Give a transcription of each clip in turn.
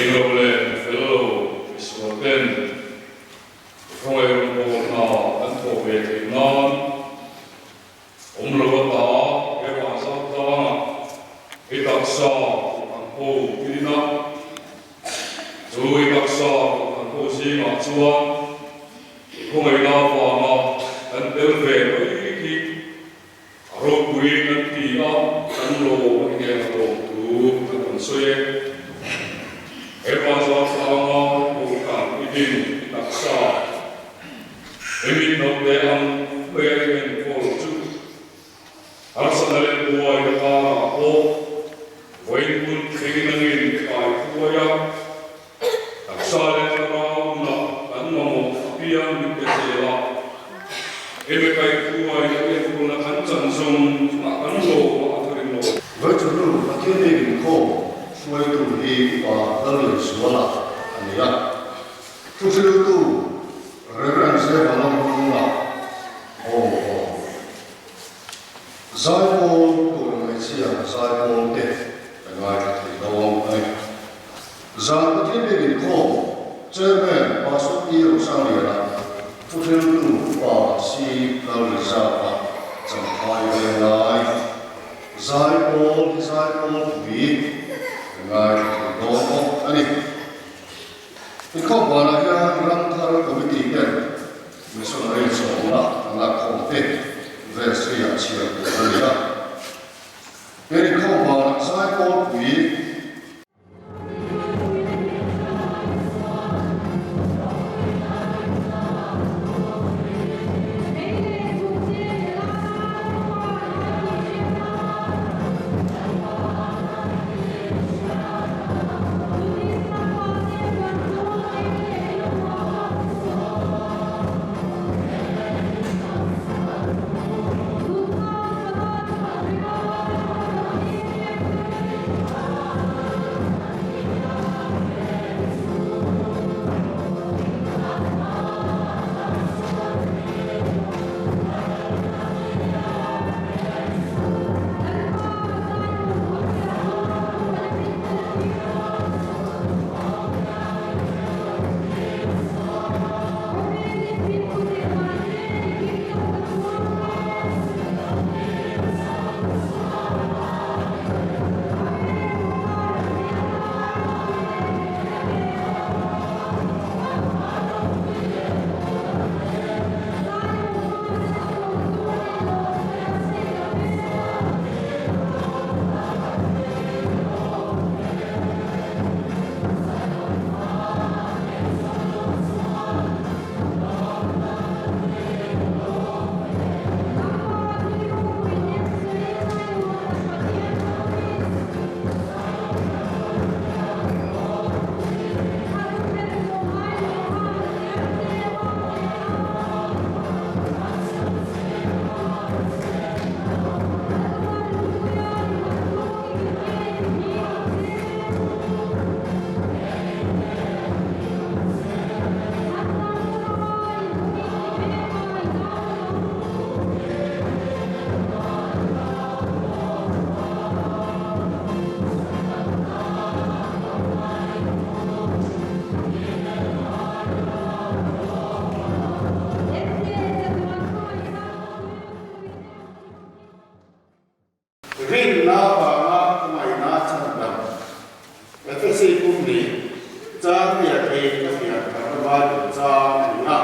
Dik lo leh mi fel lo, misual ten i khawngaih rawngbâwl hna an thawh ve theih nan awm lo ata he vanzau tlangah i taksa kohhran ho i din a. Chu i taksa kohhran ho zingah chuan i khawngaihna avanga kan tel ve mai hi A ropui kan ti a, kan lawm a ni nge a lawm thu kan rawn sawi e. He vanzau tlanga kohhran i din i taksa i mit note ang mai a i enkawl chu harsatna leh buaina karah pawh vawiin hun thleng nangin i kai thuai a, Taksa leh thlarau nunah kan mamawh apiang min pe zel a, hemi kaihhruai leh enkawl kan chan zawng chungah kan lawm a a tharin lo. Vaichhunu Pathian biak inkhawm hruaitu hi Upa Lallianzuala a ni a, thuhriltu Rev. Zevalawmrunga Aw aw. Zaipawl tur hmeichhia zaipawl te ka ngaithla thei dawn a ni. Zan Pathian biak inkhawm Chairman Pastor Pi Rosangliana, Thuhriltu Upa C Lalrizapa Champhai Venglai, Zaipawl hi zaipawl pui ka ngaithla thei dawn bawk a ni. Inkhawm banah hian Ramthar Committee ten Missionary sawmna an lakkhawm te vestry-ah chhiar tur a ni a. He inkhawm banah zaipawl pui. Rinna vanga hmangaihna chhan dam. Efesi kum ni chang tia thei ka hriat tharna Bible chang a ni a.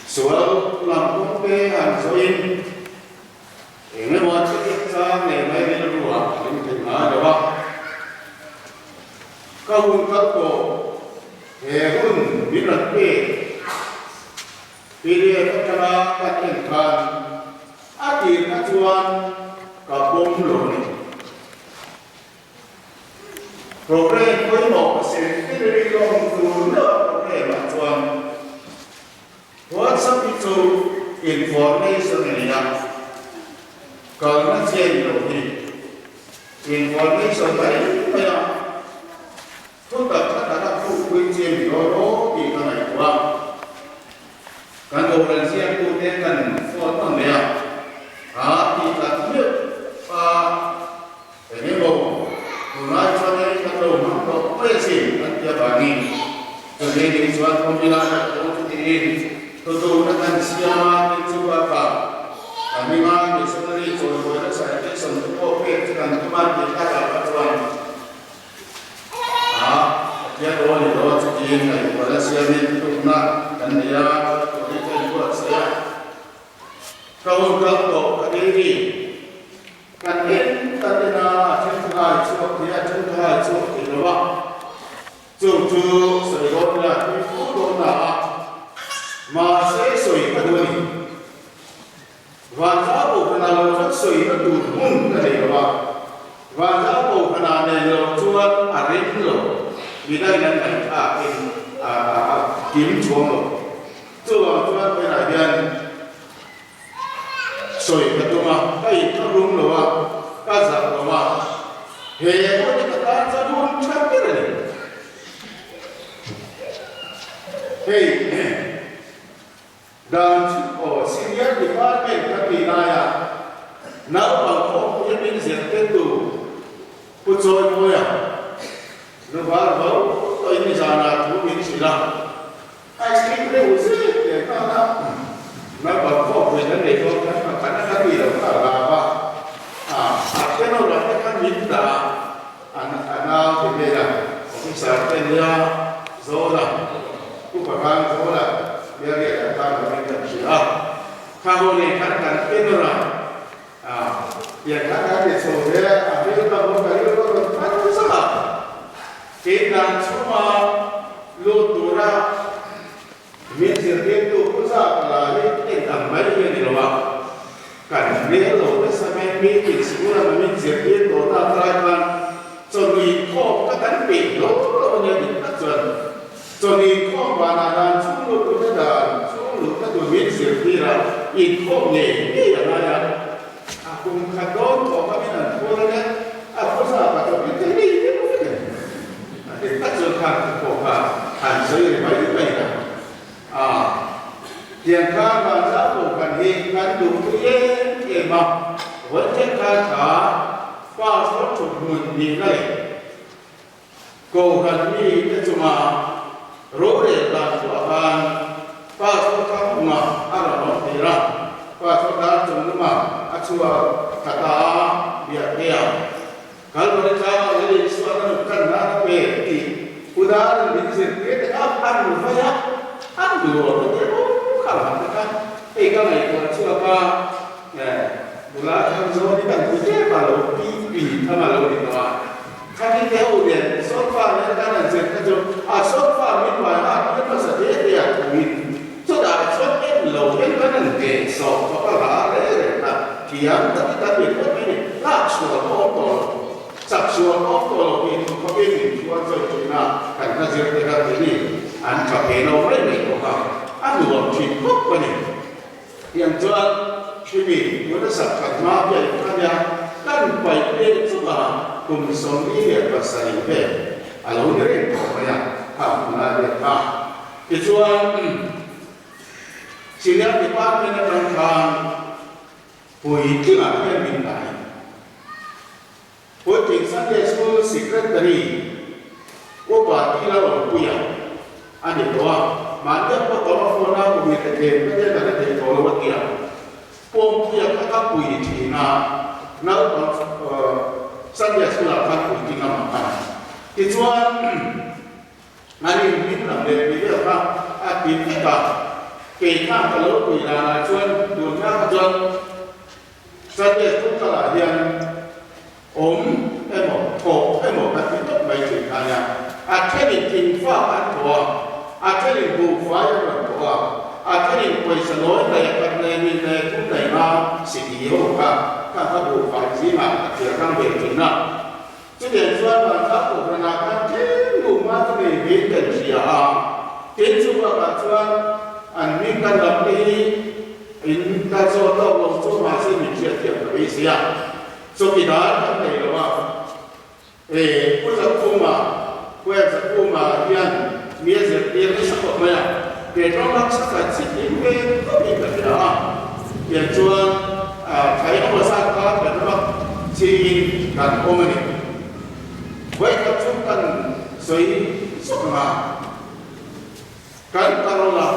Sual lam kawngte han zawhin eng emaw thil chang leh mai rilruah a hlim thei ngai lo a. Ka hun kal tawh he hun min rawn pek. Period atanga kan en khan a tir kha chuan ka pawm lo a ni. Programme pawimawh ka centenary lawm tur meuh a programme ah chuan WhatsApp hi chu information a ni a, kalna chi a ni lo hi. Information mai mai a. Thu tak kha tak a khukpui chi a ni dawn aw tih ka ngaihtuah a. Kan boral ziaktute kan phone ang mai a, ha tih tak meuh a eng emaw tunlai chuan. chuan awm ila ka tawng chu tiin thutlukna kan siam a, tin chu bakah ka hminga missionary chawibuaina citation te pawh pek chu kan tum a tih takah kha chuan a Pathian aw ni lo chu tiin ngaihtuahna siamin thutlukna kan nei a, turin ka inbuatsaih a. Ka hun kal tawh ka diri. Kan en kan en a, a then ka ngai chhuak thei a, a then ka ngai chhuak thei lo a. Chung chu sawi dawn ila tui fo dawn na a, mahse sawi ka duh a ni. Vanzau Kohhranah lo chuan sawina tur hmun ka nei lo a, Vanzau Kohhranah nen lo chuan a rem lo, midangin an ngaihthlakin a kim chuang lo. Chuvang chuan vawiinah hian Sawi ka tum a, ka inthlahrung lo a, ka zak lo a, he hun hi ka tan chuan hun tha ber a ni. Hei dan chu aw Senior Department ka tih laia naupang khawmpui a min zirtirtu Pu Chawimawia Luvar vo tawhin nizanah thu min hrilh a. Ice cream reuh zet leh nghal a, naupang khawpui kan nei dawn khan pakhat a ka tih loh kha a lam a, a piano lam te khan min dah a, a nau ti vel a, officer te nia Zawla, upa khan Zawla Bialriat ah khan lo in kan hrilh a, kha ho nen khan kan piano a, tiang khan kan ti chho ve a, a hmel ka hmu ka rilru a rawn thar zak a. Keimah chhunga lut tura min zirtirtu Pu Zaka lah hi en ang mai hi a ni lo a, kan hmel lo nasa mai meeting sikul anga min zirtir tawh tak lai khan chawlh khawm ka kan peih lo lo a nia dik tak chuan chawlh khawm vanah dan chhung lut turte dan chhung lut ka tur min zirtir a, inkhawm ngei ngei a ngai a. A kum khat dawn tawh ka min an khual a nia, a khawsa ka tawh min thei ngei ngei vek a ni. A ti tak chuan khan ka pawh kha han sawi ri mai mai a. A tiang kha vanzau pawh kan hi kan duh pui em em a, vawi thenkhat kha pastor thut hmun nihna leh Kohhran mi te chunga rorel dan chhuah khan Pastor Thangkunga a rawn awm tir a, Pastor Darchungnunga a chhuak thla ta a, Biaktea Kalvari tlangah Lal Isuan a nun tan nan a pe tih Pu Darin min zirtir te kha an vai a, an nuam a tia aw kha lam te kha hei ka ngaihtuah chhuak a, nula Thangzawn hi kan pui tep a lo pi pi tham a lo ni tawh a. Khami te ho nen solfa nen kan han zir kha chu a solfa min vai a thil hmasa te te a thuin chutah chuan en lo hian kan han ve sawh khawp a la reng reng a, thiam takin kan mit phawt mai ni, lak sual pawh awm tawh lo, chak sual pawh awm tawh lo tih thu khawpin min chuan chawi thin a, kan hla zir te kha ti ni an tha ve lo mai mai bawk a, a nuam thin khawp a ni. Tiang chuan Hrimi tuna sak khat hma biak in kha nia kan paih leh chuk a, kum 47 vel a lo ni reng tawh mai a, kha hmun a let a. Tichuan Senior Department atang khan puitlingah hian min ngai. Puitling Sunday School Secretary Upa Tila Awmpuia a ni tawh a, mahni a pawh tawh a phone a kum hi ka them ka tia ka hre thei tawh lo a ti a. Pawmpuia kha ka pui thin a, naupang Sunday School ah khan puitling a mah a. Tichuan an inhming lam leh tih vel kha a ti vek a, kei khan ka lo pui danah chuan tun hma kha chuan Sunday school kalah hian awm emaw thawk emaw ka ti tawp mai thin kha nia. A thenin thingfak an thawh a, a thenin buhfai an rawn thawh a, a thenin pawisa nawi nei khat nei hnih nei thum nei nga siti ho kha kha kha buhfai zingah a thiar hrang ve thin a. Chutiang chuan Vanzau Kohhranah khan tlem luhma chu nei vein kan hria a, tin chu bakah chuan an hming kan lam te hi in ka zawt lawk lo chu mahse min hriatthiam ka beisei a, chawkidar kan nei lo a, e Pu Zakhuma, Puia Zakhuma hian mi a zirtir nasa khawp mai a, petrol laksa kan chhit in ve khawpin ka hria a, tiang chuan Thai emaw zat kha kan ram chingin kan awm a ni. Vawikhat chu kan sawi zawk ang a. Kan carol a,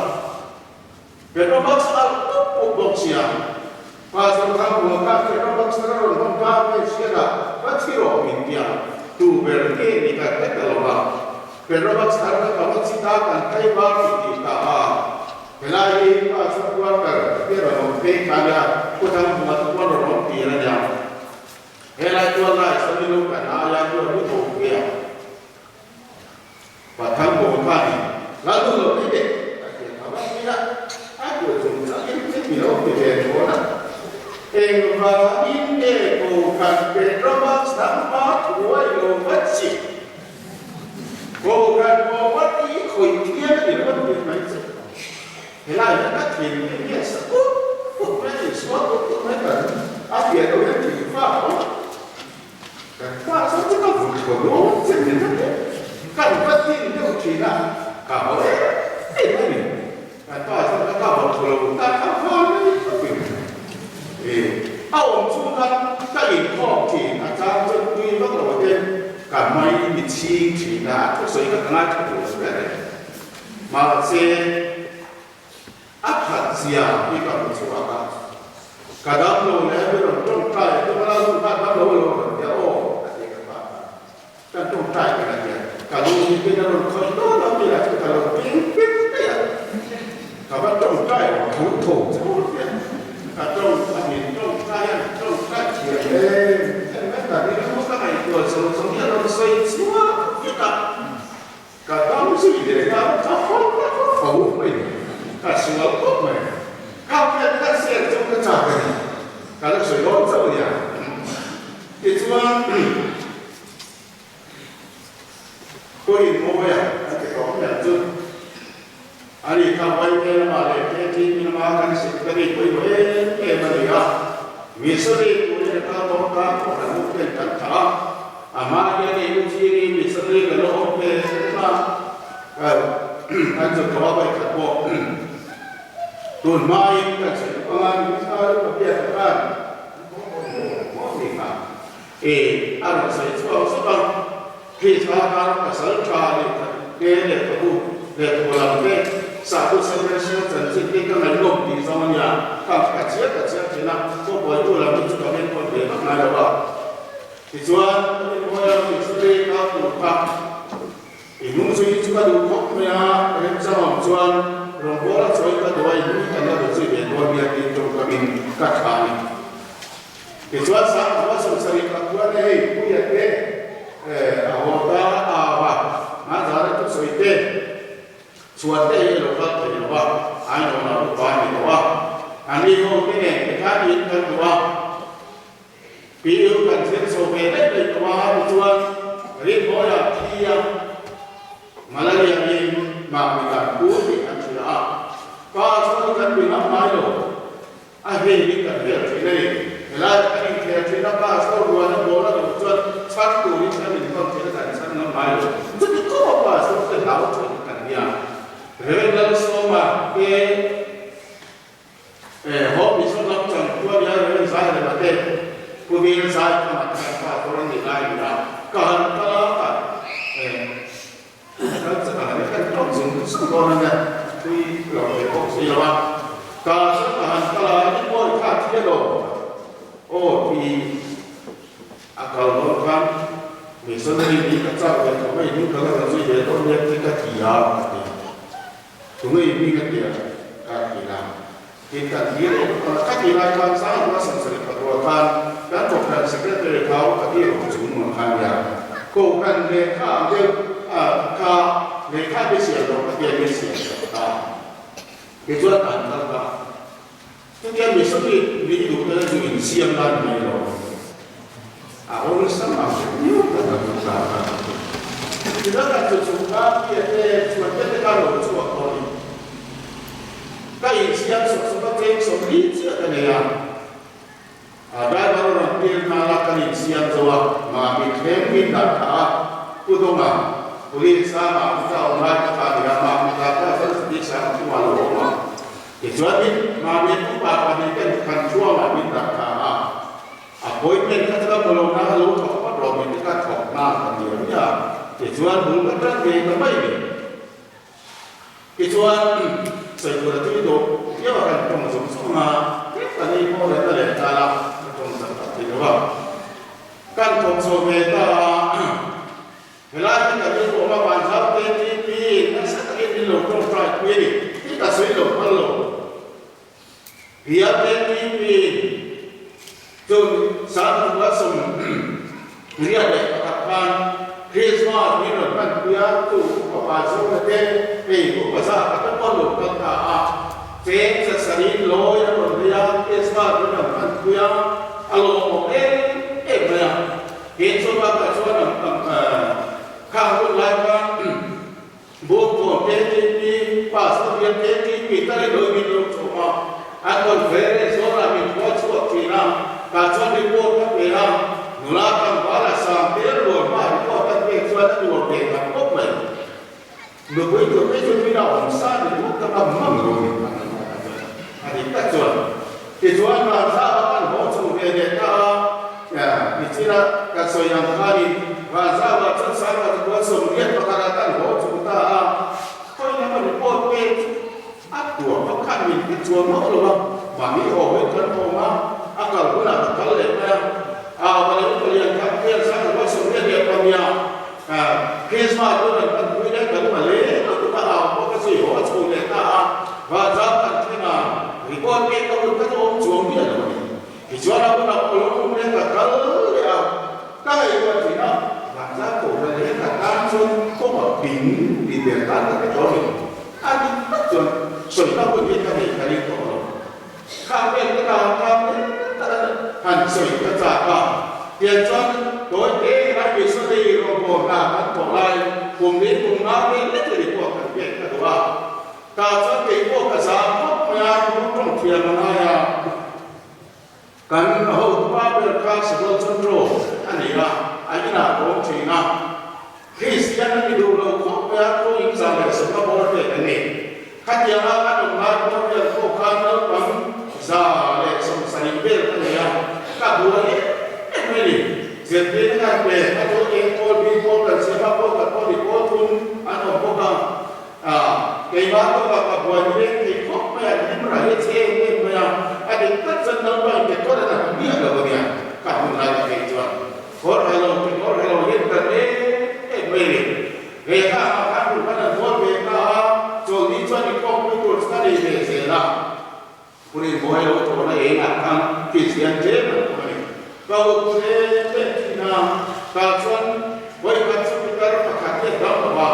Petromax alh pup pup bawk sia. Pastor kha hmuh kha Petromax a rawn hawng ta nge hriat a, ka thi rawh min tia, tu ber nge ni ka hre ta lo va. Petromax thar ka ka va chi ta kan tlei var tih tih ta a. Helai hi Pastor quarter te rawn awm phei kha nia, khuthang hmuh a tuan rawn awm tir a nia. Helai tuan lai sawn i lo kan aia tuan lu tho ve a. Pathang bawm kha ni la duh lo mai teh a ti a va ti a, a tur chung chang in che ti lo ti ve thawn a. Engvangin nge Kokhan Petromax nangma thuai lo vat si? Kokhan pawh i khawih thiam a ni lo a ti mai che. Helai hian ka thin hi nge sa ut ut mai a ni, sual ut ut mai kan a pian lo hian thin fa a awm. Kan pa chuan chu ka vut thaw dawn che min a ti. Kan va din deuh thin a, ka haw em em a ni. Kan pa chuan ka ka vut thaw lo ta kha van mai ka ti. E, a awm chung khan ka inkhawm thin, a chang chuan tui vak lo ten ka mai mi chhing thin a, a thusawi kha ka ngaithla duh lo ber e. Mahse. A that zia hi ka hmu chhuak a, ka dam lo leh mi rawn tawngtai a tum a, Lalnu khan dam lo lo rawn ti a, aw ka ti ka pa khan kan tawngtai reng a tia, ka lu hi pin a rawn khawih dawn a, mi lah chu ka lo ping ping mai a, ka va tawngtai lo tho tho che u tia, ka tawng a min tawngtai a, tawngtai thiam em em mai ka rilru ka ngaihtuah chho chho hi a rawn sawi chhuak vek a. Ka dam zui leh ta ka haw tho mai ni, ka sual khawp mai. Ka hriat kha sel chu ka chak a ni, ka la sawi dawn chauh a nia. Tichuan, Pawhin Mawia an ti tawh mai ang chu. Ani kha Vaite lamah leh KTP lama kan secretary pawimawh em em a ni a, missionary turin a kal dawn ta pawh kan lut ten kan thah a, a hma hian ei u chiri missionary ka lo awm ve em a, kan chu tawh a vawikhat pawh tun hmain kan sawi lawk anga minister upa biak khan maw ni kha e a rawn sawi chhuak zauh a. Krista kar pasal tha leh te lehkhabu lehkhabu lam te Sakhaw Celebration chanchin te ka ngaihnawm tih zawng a nia, khang ka chiar ka chiar thin a, khawpuaitu lam hi chu ka menkawl ve vak ngai lo a. Tichuan, ka inhawi a, Missionary ka tur kha i hnung zui hi chu ka duh khawp mai a, remchang awm chuan rawngbawla chawi ka duh a, i hnung hi kan la rawn zui ve dawn nia tiin tawngkamin ka tha a ni. Tichuan Sangkhua sawmsarih pakua te hei Puia te a haw ta a va, Hmanzara thusawi te chhuan te hi a lo kal thei lo va, Ainawn a upa a ni tawh a, an ni ho te nen tikhan in kan duh a, PU kan thlir chho ve daih daih tawh a, tichuan Rinmawia thi a Malaria in mahni kan pu tih an hria a, pa chuan kan ti ngam ngai lo. A hei hi kan hel thin a ni. Helai kan inkhel thin a, bus ho ruan a ball a duh chuan chhan turin kan inhawng thin a, kan chhan ngam ngai lo. Chuti khawp a bus ho te hlau thin kan nia. Rev Lalsawma te eh Home Mission lam chang tu a nia, Rev Zairema te Pu Vil Zaikhama te kan pa tur an ni lai a ni a. Ka han kal a, ka eh Kan chakah hian kan tawng zung zung dawn a nia, tui lo ve bawk si lo a. Ka chuan ka han kal a, i pawn kha a thi a lo. Aw ti a kal dawn khan missionary nih ka chak ve tawh mai hnung ka la rawn zui ve dawn nia ti ka ti a ka ti. Tunge i hming a tia ka ti la. Tin kan thlir em ka ti lai khan Sang Ruah Samsarih Patua khan kan Kohhran Secretary kha ka ti rawh chung nuam khan nia. Kohhran lehkha ang deuh a kha lehkha te siam rawh ka tia min siam sak ta. Tichuan ka han kal ta. Chutia missionary nih duh te chu insiam nan mai lo. A awlsam ang viau ka ta duh ta a. Tichuan kan chu chung kha tia te chuan te te kha lo chhuak tawh ni. Ka insiam sawk sawk a cheng 40 chiah ka nei a. A driver a rawn tir nghal a, kan insiam zo a, mahni thleng min dah thlah a, Pu Donga, Police a mahni ka awm lai ka tah ni a, mahni dah pawh chuan chuti sang chu a lo awm a. Tichuanin mahni upa pahnih ten khan thuangah min dah thlah a, appointment kha chu ka hmu lo na a lo thawk phawt rawh min ti kha thawk nghal ka ni a nia, tichuan bul ka tan ve ta mai ni. Tichuan. Tichuan, sawi tur a tui dawh viau a, kan tawng zawng zawng a, tlem kan ei pawh reng a leh nghal a, ka tawng zak tak thei lo a. Kan thawk chho ve ta a, helai hi kan inruam a, Vanzau KTP nasa takin min lo tawngtai pui a ni tih ka sawi lo phal lo. Bial KTP chun Sangkua 31 khan Krismas min rawn hman pui a, tu upa pa Zona te hei upa zat ka ta pawh lo kal ta a, cheng zasarih lawi a rawn lei a, Krismas min rawn hman pui a, a lawmawm em em mai a. Tin chu bakah chuan khang hun lai khan Bawngkawn KTP Pastor hian KTP tal in hawi min lo chawm a, an conference zawnah min khual chhuak thin a, tah chuan report ka pe a, nula tlangval a sang tel rual hma report kan pek chuan a nuam ve tak khawp mai. Nupui tur phei chu min a awm sa ni ngawt ka ngam ngam lo ni a dik tak chuan. Tichuan Vanzava kan haw chho ve leh ta a, nichina ka sawi ang khanin Vanzava chuan Sangha chuan 81 ah kan haw chho ta a, khawi lama report pek chu a tuah vak khan min hre chuang mauh lo a, mahni haw hawi kan awm a, a kal hunah ka kal leh mai a, a va leh upa lian khan khian Sangha chuan 85 Christmas chu rawn pan pui daih kan ma le lutuk a, au pawh ka zui haw a chho leh ta a, Vanzau kan thleng a, record pek ka hun kha chu awm chuang miah lo a ni. Tichuan a hunah pawh lo awm leh ka kal leh a, ka ngaihtuah thin a, Vanzau kohhran leh ka tan chuan kawng a ping tih ber tan ka pe tawh a ni. A dik tak chuan sawina hun hi ka nei ka ring tawh lo. Kha vel ka tan tan hle tak a han sawi ka chak a, tiang chuan tawi te ram missionary rawngbawl hna kan thawh lai kum leh kum nga vel lek leh pawh kan pek ka duh a, tah chuan kei pawh ka zam khawp mai a, ru tawng thiam a ngai a, kan hotupa ber kha Sabol Chandro a ni a, a inah ka awm thin a, Kristian a ni duh lo khawp mai a, kawng in zah leh sawmna bawr vel a ni. Khatianga a awm lai bawr vel pawh khan naupang 170 vel ka nei a, ka buai em em mai a ni. Zirtirna kan pe, a tu eng pawl bik pawl kan siam a, pawl khat pawh ni pawl thum an awm bawk a. Keimah tawkah ka buai ni reng thei khawp mai a, hlim rah hi a che em em mai a, a dik tak chuan naupang in petrol an han miah lo a nia, ka hun lai ka thei chuan. Kawr ha lo ti kawr ha lo hian kan em em mai a ni. He hla ah khan hun khan an hawl ve ta a, chawlhni chuan i khawmpui tur chu ka nei ve zel a. Hun in buai lo tawhna eng ah khan Kristian tlem an awm a ni. Ka up tlem tlem thin a, tah chuan vawikhat chu pitar pakhat hian dam lo a,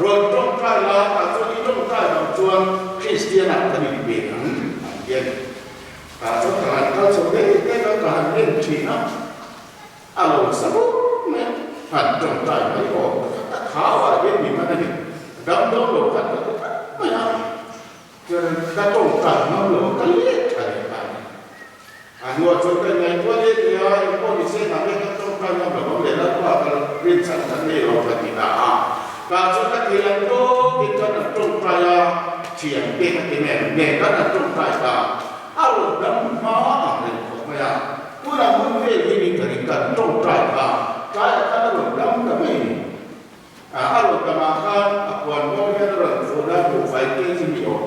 rawn tawngtai la, tah chuan i tawngtai lo chuan Kristian ah kan inpe ang an ti a ni. Tah chuan ka han kal chho deuh deuh a, ka han en thin a, a lo sa bawk mai a, han tawngtai mai awm ta kha ta khau ah hian mi hman a ni, dam dawn lo khan ka ti tlat mai a, chuan ka tawngtai ngam lo a, ka let tha leh ta a ni. A hnuah chuan ka ngaihtuah leh leh a, engpawh ni se hna vek ka tawngtai ngam lo ang leh Lalpa ka rinchhan kan nei lo ka ti ta a, tah chuan ka thei ang tawkin kan han tawngtai a, thiam te ka ti nen nen kan han tawngtai ta. A rawn dam hma ang reng khawp mai a, tunah hun vel hi min ka ring kan tawngtai kha tlaiah khan a rawn dam ta mai ni. A rawn damah khan a puan bawm hian a rawn fun a, buhfai kg mi awm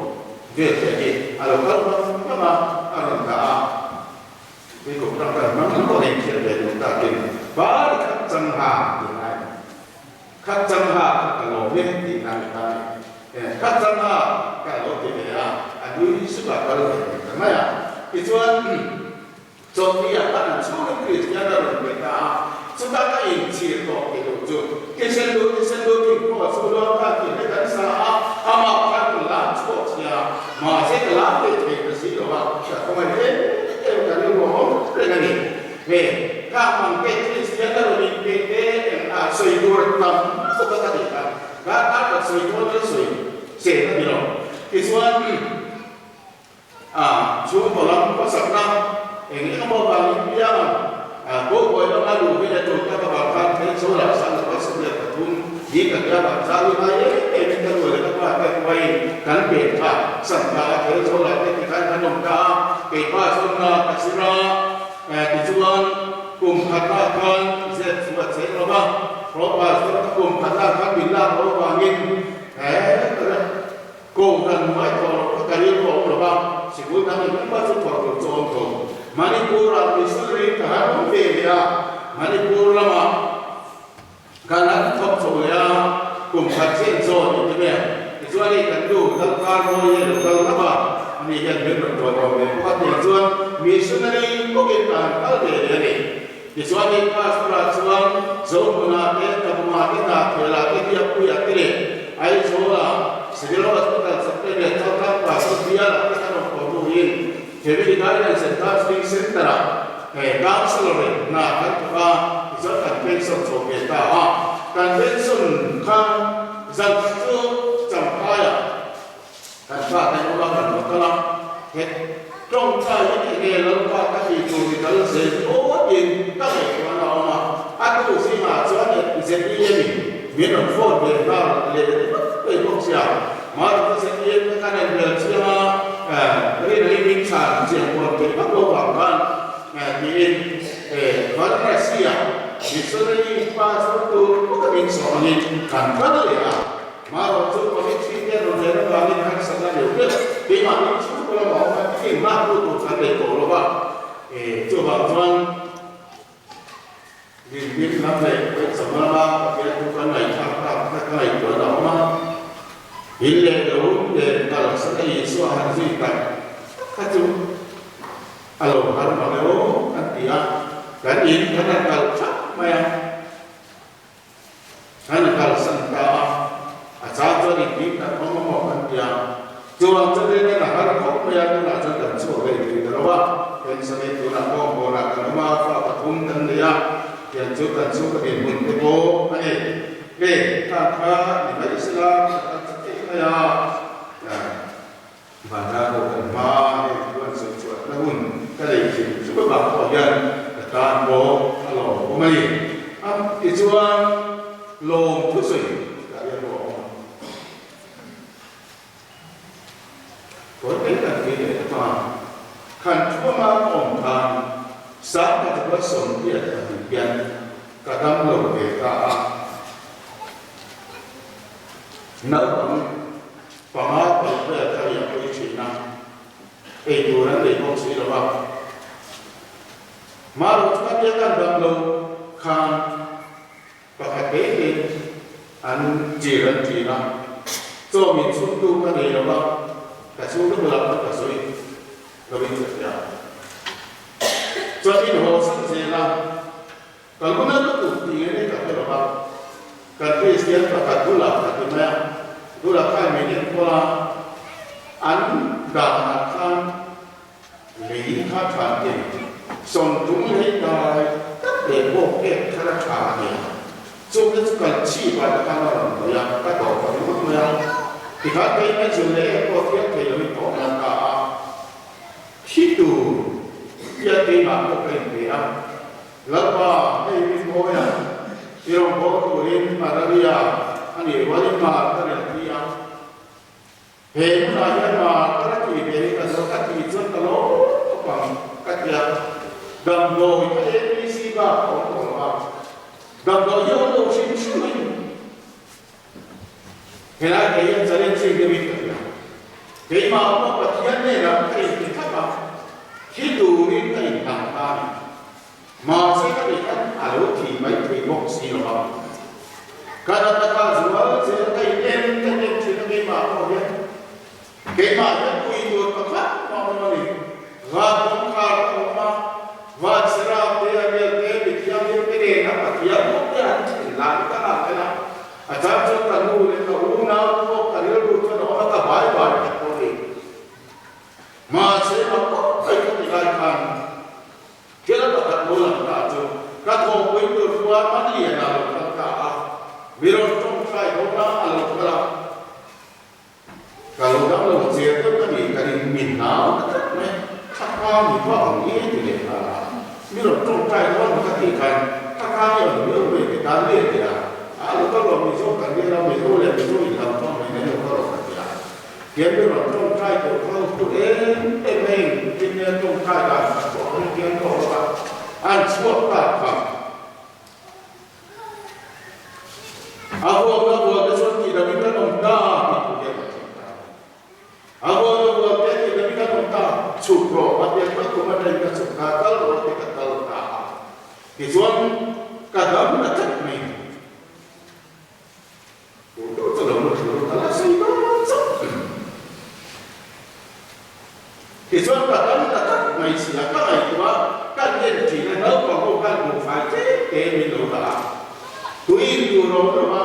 vel te hi a lo kal vang vang a, a rawn dah a. Tui kum tang kan hmang ang pawh in thiam ve duh takin bari khat chang ha tih ngai ni. Khat chang ha kha ka lawm e tih na ni ta ni. Khat chang ha ka lo ti ve a, a nui sup a kal ve ve ta mai a. Tichuan Chawlhni ah khan an chhungin Kristian a rawn pe ta a, chuta ka inchhir tawh ti duh chu thisen lu thisen lu tih pawh chu luang khan tih te kan sa a, amah khan ka lam chhuak sia, mahse ka lam ve thei ta si lo a, ka khawngaih em em ka rilru a awm reng a ni. He ka hmang te Kristian a rawn inpe te eng ah sawi tur tam lutuk a ka ti kha, ka tan ka sawi dawn ka sawi che a ni lo. Tichuan. A chhungkaw lam khawsakna eng eng emaw vangin piang a Cowboy lama luh hi leh tul tak avang khan thil chho lah sang lova 13 hi ka tia vang zau i ngai em em in ka nu leh ka pa te huaiin kan pen kha sam ta a thil chho lah te tikhan kan awm ta a keipa chuan na ka zir a tichuan kum khatah khan zet chu a cheng lova Propa chuan ka kum khatah khan min lak loh avangin he. Ko dang engemaw chu phawrh tur chu a awm tho. Manipur-ah missionary ka han awm ve leh a, Manipur lamah kan han thawk chho leh a, kum khat chen zawn i ti mai ang. Tichuan hei kan nu Lalkar Mawi hi a lo kal hlauh a, ani hian min rawn tuah tawh ve bawk a, tiang chuan missionary bawkin ka han kal ve leh a ni. Tichuan hei Pastor-ah chuan Zohmuna te, Tabunga te, Hnahthela te, Biakpuia te leh Aizawla Civil Hospital chakte leh Chaltlang Pastor Biala te kan rawn kawh hnuin Family Guidance and Counselling Centre-ah he Counsellor in hna kan thawk a, tichuan kan pension chho ve ta a. Kan pension kha zan khat chu Champhaiah Kan pa te awm a kan va kal a, he tawngtai hi enge Lalpa ka tih tur ni kal zel awtin ka ngaihtuah na awm a, a tu zingah chuan ZEM in min rawn phone ve nghal leh ringawt mai bawk sia, Maruti ZEM kha kan en hmel chiang a, rin hi min chhan chiang kual thei vak lo vang khan tiin Varanasi-ah missionary pastor tur bawka min sawm angin kan kal leh a. Marawh chu committee te rawn len avangin harsatna deuh deuh keimahni chhungkaw lama awm a tih hma tu tur kan nei tawh lo va, chuvang chuan Rinhlim lam leh Vawichawm lama Pathian thu kan ngaihthlak tak kha ka ngaihtuahna a awm a, in leh lo nen kalsan a Isua han zui tak tak kha chu a lo har mang e aw kan ti a, kan in kan han kal thap mai a. An kalsan ta a, a chang chuan in tih tak awm amaw kan ti a, chuan chutiang in a har khawp mai a, tunah chuan kan chhuak leh thei ta lo a, pension in tunah pawh kawnah kan awm a, fa pathum kan nei a, tiang chu kan chhung ka dinhmun te pawh a ni. Hei khang kha ni mai sela ka kal ta theih mai a, Vanram pawh kan hma hei chuan sawi chhuahna hun ka nei thin chu ka bang pawh hian ka tan pawh a lawm awm a ni. A tichuan lawm thusawi ka riak pawh a awm a. Tawi mai kan ti leh ta a, khan thuama ka awm khan Sangkhat rual sawmriat pahnih hian ka dam lo ve ta a. Naupang Panga paruk vel kha riah pawh i thin a, ei tur an nei bawk si lo va. Marawh chu khatia kan ram lo khan pakhat te te an tir an tir a, chaw min chhungtu ka nei lo va, ka chhungte bulah pawh ka sawi lo in ka hria. Chuan in haw san zel a. Ka lu na lutuk tih nge ni ka hre lo va, kan Kristian pakhat bulah ka ti mai a, bulah khan min enkawl a, an dahah khan lei kha than te sawmtum lei dai tak leh bawk ek thar a tha a nia, chungte chu kan chhip ah te khan a rawn hawi a, ka tawh ka ringawt mai a, tikhan kei mai chu lei ek pawh thiam thei loin ka awm nan ta a. Thi tur hian keimah pawh ka inpe a, Lalpa, hei min mawi a, i rawngbâwl turin Araria a nih rualin mar ka rel thi a. He hmunah hian mar ka la ti ve hi ka zo ka tih chuan ka lawm khawp ang ka ti a, damdawi ka ABC bak a awm tawh lo a, damdawi hi a awm lo hrim hrim a ni. Helai kei hian challenge deuhin ka hria. Keimah pawh Pathian hnenah ka inti thlap a, thi turin ka inhlang ta a ni. Mahse ka ti khan a lo thi mai thei bawk si lo va. Ka natna kha zual zel ka in en ka en thin a keimah pawh hian. Keimah hian pui tur pakhat mah awm a ni. Van kawngkhar ka awm a, van seraf te, angel te, mithianghlim te nena Pathian bawk te an thin lai ka nghak en a. A chang chuan ka nu leh ka unau te pawh ka rilru chuan a awm a, ka bai bai tak pawh a ni. Mahse, mak khawp mai ka ti lai khan thil pakhat lo lang ta chu ka thawhpui tur chuan Manliana a lo kal ta a, mi rawn tawngtai dawn a, a lo kal a. Ka lo dam lo che deuh ka ni, ka rin min hlau ta tlat mai, thla kha mi va ang nge ti leh nghal a, mi rawn tawngtai dawn ka tih khan thla kha hi ang miau mai ti tan leh teh a, a lo kal rawh Mizo kan nia lo, Mizo leh Mizo in hlau thawng mai mai lo kal rawh ka ti a, tian mi rawn tawngtai tur kha ho tur em em mai in tin nia tawngtai dan khat pawh an tiam tawh lo a, an chhuak ta kha. A vuakna vuakte chuan tih dangin kan awm ta tih thu hian kan chhang ta. A vuakna vuakte tih dangin kan awm ta. dam ta tlat mai. Tur deuh chu lo la thur ta la sei dawn chauh. Tichuan ka dam ta tlat mai si a, ka ngaihtuah kan en thin a, naupang ho khan buhfai tlem te min lo dah a, tui in tur a awm lo a,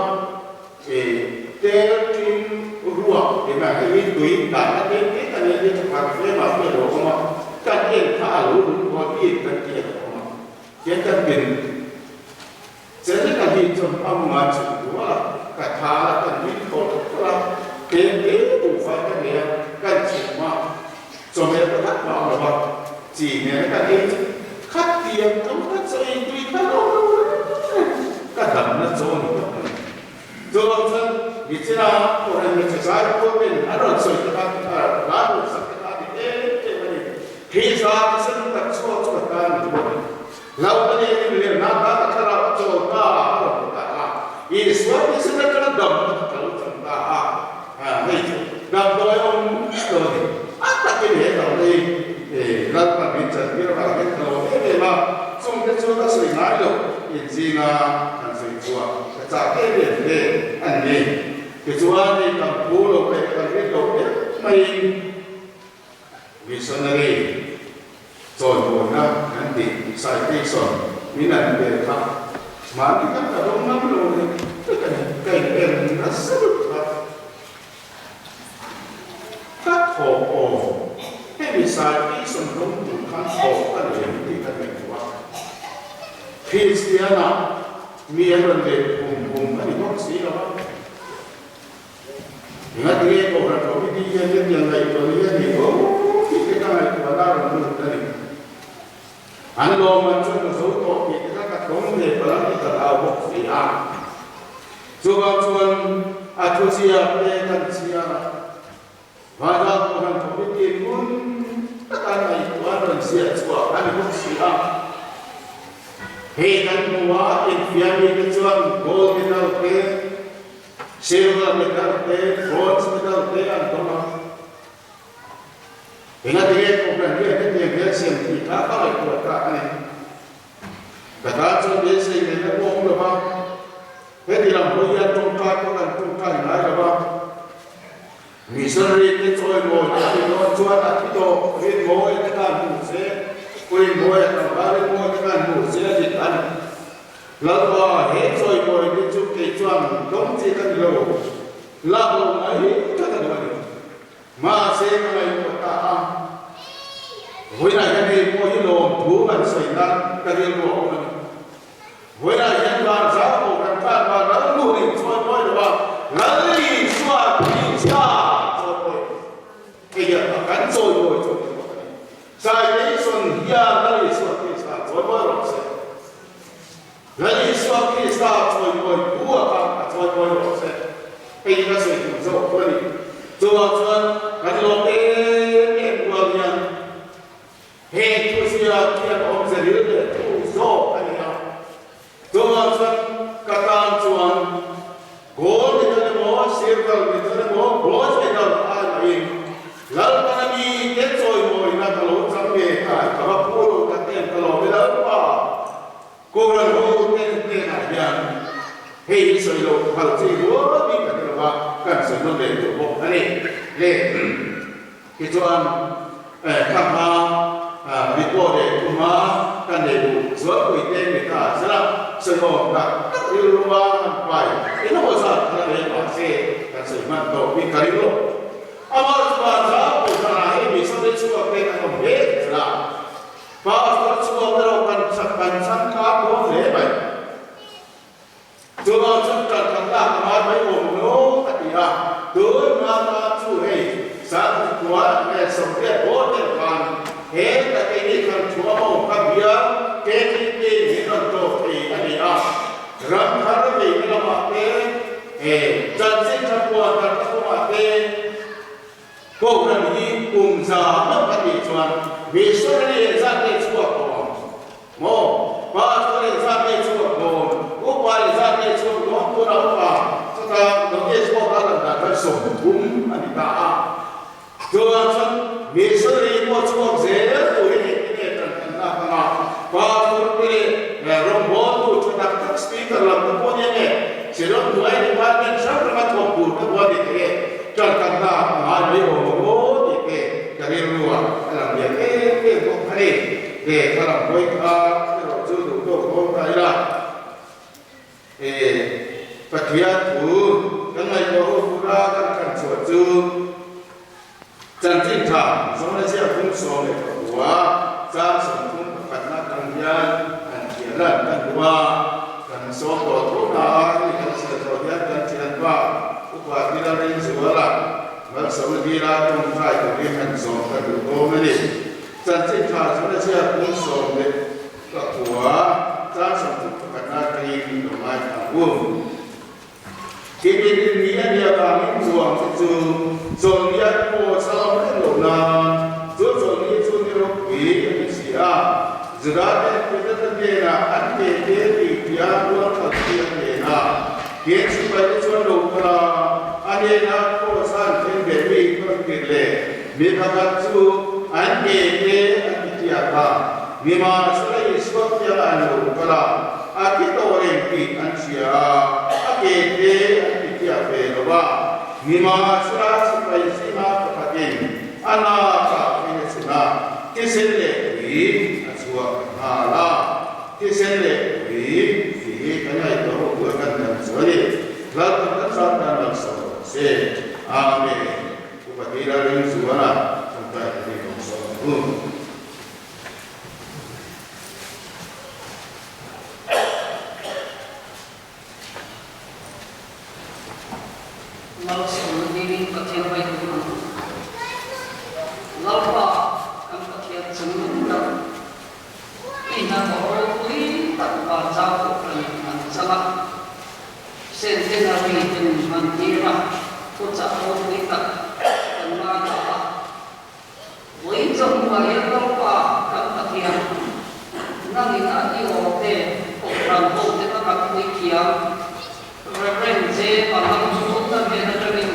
Tel tin ruak ti mai hei hi tui dahna tlem te kan en hi chu khat hle mah se a lo awm a, kan en kha a lo lung kual bik kan tih a lo awm a, tiang kan tin chen ka hi chuan a hmunga chhuk dual a, ka tha a kan nui thaw tawk tawk a, tlem te buhfai ka nei a, kan chhum a, chawhmeh pakhat mah awm lo va, chi nena kan ei chu khat tiang tho kha chaw ei tui kha lo lo reng reng ka damna chaw a ni tawh mai. Chuvang chuan Michina pawhin hmeichhe zai pawl ten an rawn sawi te kha a rawn sak te kha a ni em em a ni. Khi za thisen tak chhuak chu ka tan ni bawk a ni. Hlauhna leh rinhlelhna atan a thlarau a chawl ta a rawn ti ta a. Isua thisen atanga damna kha ka lo chang ta a. Hei chu damdawi awm miah lo a ni. A takin he damna hi Lalpan min chantir avang hian ka lo em em a, chungte chu ka sawi ngai lo inzinga kan sawi chhuah ka chak em em te a ni. Tichuan hei kan phu lo leh kan rin lo em maiin missionary chawimawina kan tih citation min an pe kha mahni kan ka dawng ngam lo leh vek a ni. Ka in en nasa lutuk a, ka thawk aw hemi citation dawng tur khan thawk ka nei ang tih ka ngaihtuah a. Kristiana mi an rawn let hum hum a ni bawk si lo a. Ngatinge Kohhran Committee hian hetiang ngaihtuah hi a ni fo tih te ka ngaihtuahna a rawn lut a ni. An lawmman chu ka zo tawh tih te kha ka thawng ve palh ang tih ka hlau bawk si a. Chuvang chuan a thuziak te kan chhiar a, Vairal Kohhran Committee ngun taka ngaihtuah an rawn ziah chhuah a ni bawk si a. Hei kan hmu a, infiammi te chuan gold medal te, Silver medal te, bronze medal te an dawng a. Engatinge Kohhran hian hetiang hian siam thih kha ka ngaihtuah ta a ni. Ka tan chuan beisei ngeina pawh awm lo va, heti lam hawi hian tawngtai pawh kan tawngtai ngai lo va. Missionary te chawimawi a nih dawn chuan a thi tawh rinmawi te khan hmu se, puimawi a tlangval rinmawi te khan hmu se a dik a ni. Lalpa, he chawimawi te chu kei chuan dawng chi ka ni lo, lak lo mai ka ta duh a ni. Mahse ka ngaihtuah ta a, vawiinah hian hei pawh hi lawmthu kan sawi nan ka rilru a awm a ni. Vawiinah hian van zau ko kan khan van ral hnu nih chawi mawi lo a, Lal Isua Krista chawi mawi hei hian a kan chawi mawi chu a ni bawk a ni. Citation hian Lal Isua Krista chawi mawi rawh se. Lal Isua Krista chawi mawi thu a kha a chawi mawi rawh se. Hei hi ka sawi tum zawk chu a ni. Chuvang chuan kan lawm em em rual hian He thuziak hian awmze ril leh thu zawk a ni a, chuvang chuan ka tan chuan gold medal emaw, silver medal emaw, bronze medal ai mahin Lalpana mite chawimawina ka lo chang ve kha ka va phu lo tak em ka lawm i Lalpa Kohhran ho te hnenah hian hei hi sawi loh phal chi rual bik kan ni lova kan sawi nawn leh duh bawk a ni. Le. Tichuan, ka hma report leh thuma ka nei duh zualpui te mi ta zela sawiawm tak tak rilruma han pai engemaw zat kha la reng mah se kan sawi hman tawh bik ka ring lo. Amah chuan Zaupuihana hi missionary chhuak te kan awm hle zela pastor chhuak erawh kan kan changkang dawn hle mai. Chuvang chuan kan khat lak a ngai mai awm lo a ti a, tun hma tan chu hei Sangkua leh Sawmriat bawr vel khan he Takeini khan thu a awm kha bial KTP in rawn tlawh thei a ni a, ram thar veina lamah te, chanchin tha puan darhna kawngah te, Kohhran hi kum za meuh a tih chuan missionary engzat nge chhuak awm? Maw? Pastor engzat nge chhuak dawn? Upa engzat nge chhuak dawn? Tunah upa chuta notice board a lan dan khan 30 a ni ta a. Chuvang chuan missionary pawh chhuak zel turin engtin nge kan than lak anga pastor te leh rawngbawltu tha tak tak Speaker lam te pawh nia nge Ceylon hnuai department hrang hranga thawk tur te pawh a ni thei e, ṭan khat hna a ngai mai awm ang aw tih te ka rilru ah a lang lian em em bawk a ni. He thlarau hawi kha erawh chu duh tawk dawn ta ila. He Pathian thu kan ngaihtuah ho tura kan thlan chhuah chu Chanchin tha zawng na ziak phung 19 chang 31 atang hian han thian lan kan duh a, kan sawm tawh tho na a, hei kan chhiar zawh hian kan thianpa Upa Tila Rinzuala malsawmna dila tawngtai turin han zawm ka duh dawn a ni. Chanchin tha zawng na ziak phung 19 chang 31 atangin lo ngaithla ang u. Tin, ni a nia vangin chuang te chu chawlhni an pawh chau reng lo nan chu chawlhni chu ni ropui a ni si a. Juda ten Pilata hnenah an ke te tih tia rual khalh chi a hnen a, tin sipai te chuan lo kal a, a hnenah cross a an then ve mi khawn tir leh mi pakhat chu an ke te an ti tiak a, nimahsela Isua piangah an lo kal a. A thi tawh reng tih an hria a, a ke te an ti thiah ve lo a. Nimahsela sipai zinga pakhatin a nakah phei a chhun a, thisen leh tui a chhuak ta nghal a. Thisen leh tui tih hi kan ngaihtuah ho tur kan dan chu a ni. Lalpan kan tan tan malsawm rawh se. Amen. Upa Tira Ringzuala tawngtai ka rin awm sawm ang u. Malsawmna dingin Pathian vai duh ang. Lalpa kan Pathian chung tak i hnathawh ropui tak vanzau kohhran an chang a, centenary ten hman tir a, thuchah ropui tak kan ngaithla a. Vawiin chawhnuah hian Lalpa kan Pathian, nangin a i aw te Kohhran ho te ka kan pui thiam, Rev. J. Palang chu ka hnen atangin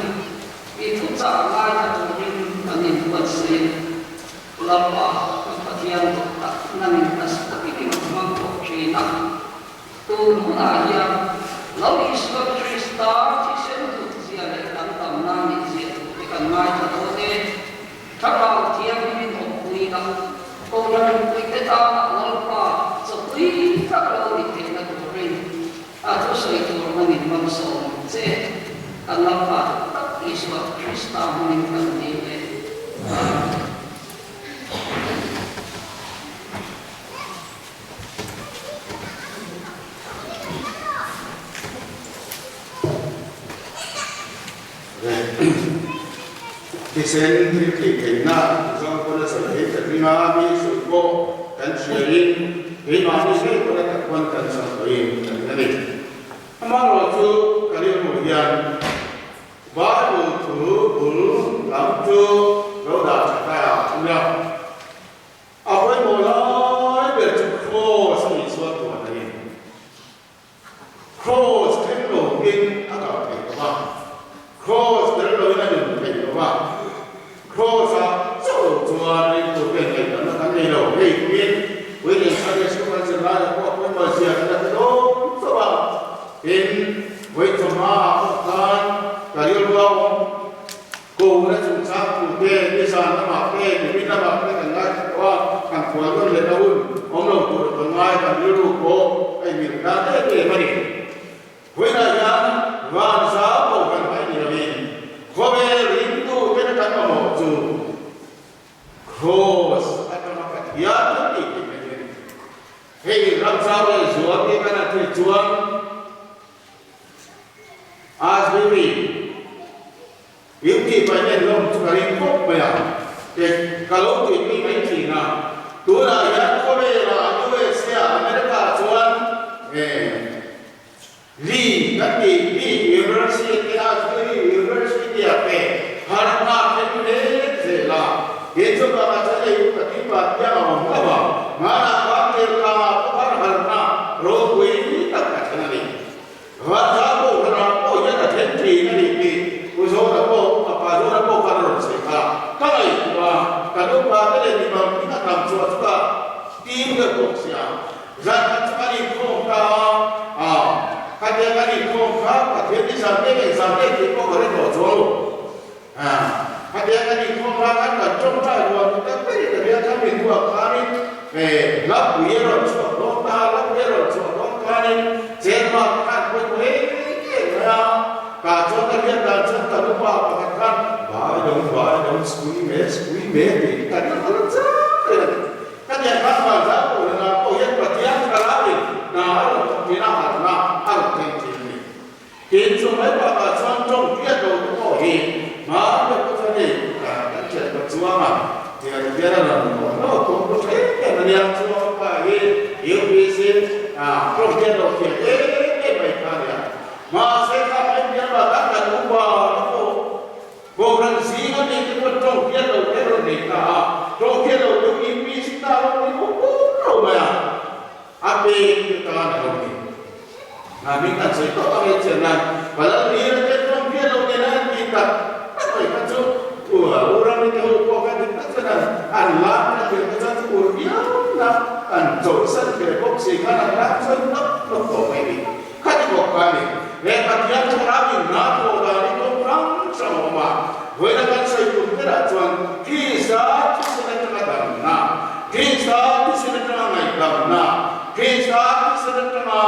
i thuchah ngaithla turin kan inbuatsaih a. Lalpa kan Pathian duh tak nangin nasa takin i hmang tawh thin a. Tun hunah hian Lal Isua Krista thisen hlutzia leh danglamna nihzia thu te kan ngaithla dawn e. Thlarau Thianghlimin awmpui a, Kohhran mipuite tana Lalpa chawpui tak lo ni theihna turin a thusawi tur hmangin malsawm che kan Lalpa duh tak Isua Krista hmangin kan dil e. Amen. Thisen thil tih theihna zawng pawn a sawi thei ta ring a, mi sawi pawh kan hriain keimahni ngei pawn a tak pawn kan sawi tawhin ka ring a ni. Amaherawhchu ka rilru hian Bible thu bul lam chu lo dah tha ta a nia. A pawimawh lai ber chu Kraws a nih chuan tuan a ni. Kraws thleng loin a kal thei lo va, Kraws tel loin a nun thei lo va, Kraws-ah chauh lo chuan ringtu hian ngaihdanna kan nei lo. Hei tumin William Sunday School kan zir laiah pawh a pawimawh zia kan la hre dawn chauh a. Tin, vawichawhmaah pawh khan ka rilru a awm. Kohna chungchang thu te, nizan lamah te, nimin lamah te kan ngaithla tawh a, kan phual nawn leh na hun awm lo tur kan ngai, kan rilru pawh a inmil hlan em em a ni. Vawiinah hian van zau kohhran mai ni lovin khawvel ringtu ten kan mamawh chu Kraws atanga Pathian kan tih theih na hi a ni. Hei ram zau leh zual te kan han thei chuan Asbury Beauty paih en lawm chu ka ring khawp mai a, ke ka lo tuipui mai thin a. Tunah hian khawvelah USA ah America ah chuan Lee kan tih Lee University Asbury University ah te harhna thleng mek zel a. He chuvangah chuan hei upa tih pa piang a awm lo a, hmanah khan Kelkangah pawh khan harhna ropui tak a thleng a ni. Vanza pawh hran pawh hian a then thin a ni tih Pu Zawna pawh a pa Zawna pawh khan a rawn sawi kha. Ka ngaihtuah a, kan upa te leh mimal hming a tam chhuah chukah tim deuh bawk si a. Zan khat chu kan inkhawm ta a, a. Khatia kan inkhawm kha Pathian ni zan nge eng zan nge tih pawh ka hre tawh chuang lo. Khatia kan inkhawm lai khan kan tawngtai rual ni tak berin ka hria kha mi hnuah khanin hlapui a rawn chhuah dawn ta a, hlapui a rawn chhuah dawn khanin Chairman khan pawimawh em em mai a, tah chuan ka hriat dan chuan ka nupa pakhat khan Vai dang vai dang sui me sui me tih hi kan la chang reng a ni. Khatiang khan vanzau pawh hi nang pawh hian Pathian thlarauin hna a rawn thawk thin a, harhna a rawn thleng thin a ni. Tin, chu mai bakah chuan tawng hriat lo te pawh hi hmar deuh te chuan hei kan thian ta chuang a, tiang hian a rawn awm lo tum ru ṭhen em a nia. Chuang pa hi UPC tawng hriat lo thiam em em mai kha a nia. Mahse kha mai pian bakah kan upa te pawh Kohhran zinga mite pawh tawng hriat lo te rawn nei ta a, tawng hriat lo deuh UPC ta rawn ni bawk bawk lo mai a. A pek te tan a lo ni. Hna hming kan sawi tawh ang e chian nan Palal Nira te tawng hriat lo nena an tih tak tak mai kha chu U Rami te ho pawh kha dik tak chuan an an lam na thil kha chuan chu ur viau na an chawlhsan ve bawk si khan an lam chuan nawk nawk tawh mai ni. Khati bawk kha a ni. He Pathian thlarau in hna thawh dan hi kawng hrang hrang a awm a. Vawiina kan sawi tum berah chuan Krista thisen atanga damna, Krista thisen atanga ngaihdamna, Krista thisen atanga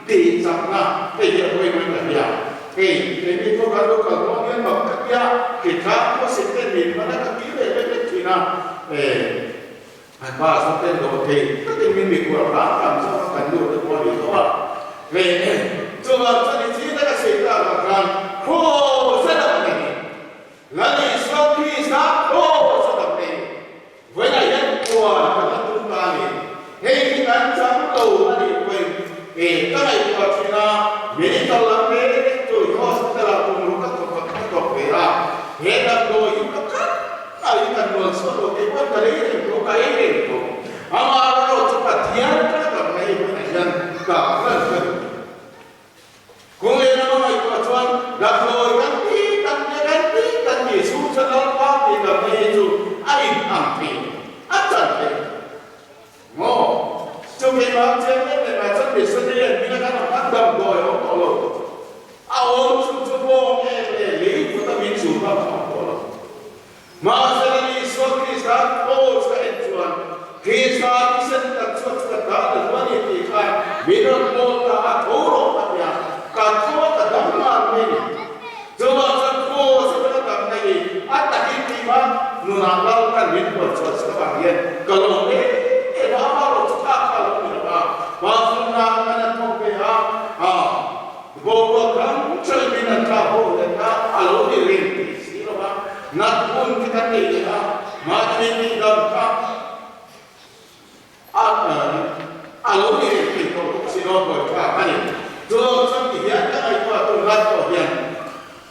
tihchakna hei hi a pawimawh in ka hria. Hei keini pawh kan lo kal dawn hian mak ka tia, Krithla khawsik te min hman a ka ti ve vek vek thin a. An pa chu ten dawh thei takin min mikhual hram hram zawk a kan nu te pawh a ni tawh a. Hei chuvang chuan i chi taka sei tak ah khan Kraws a dam nei hi. Lal Isua Krista Kraws a dam nei hi. Vawiinah hian puan kan la tum ta a ni. Hei hi kan chang lo a nih pawhin e ka ngaihtuah thin a, medical lam mek chu hospital ah tum ruk a thawk ka thawk ve a, he damdawi hi pakhat A in kan rual chhuah lo tih pawh ka lei reng tawh, ka ei reng tawh. Amah erawh chu Pathian ka dam na hi hmunah hian ka ran ka duh. Kawng leh lama ngaihtuah chuan damdawi kan ti kan ti kan ti kan ti chhung chuan Lalpa tih damna hi chu a in ang thei lo, a chan thei lo. Maw? Chu keimah chiang em em ah chuan missionary an hming atan ang khan damdawi a awm tawh lo. A awm chu chu bawng em leh lei kut a min chul bak a awm tawh lo. Mahsela Isua Krista Paul ka en chuan Krista thisen tak chuan chu ka ta ta lo a ni tih khan min rawn pawl ta a, tho rawh ka ti a, ka tho a ka dam ngal mai a ni. Chuvang chuan Paul chu ka dam mai ni, a takin tih kha nunah lal kan min huat chhuah chhuah avang hian ka lawm em em a, amah erawh chu kha kha lo ni lo a, Pathumna kan an thawk ve a, Boruak ram ṭhelhin an tla ho leh kha a lo ni reng tih si lo va, nat hun khi kan nei leh a, mahni tihdam kha a a lo ni reng tih tawh bawk si lo a buaithlak a ni. Chuan chuan ti hian ka ngaihtuah tur lai pawh hian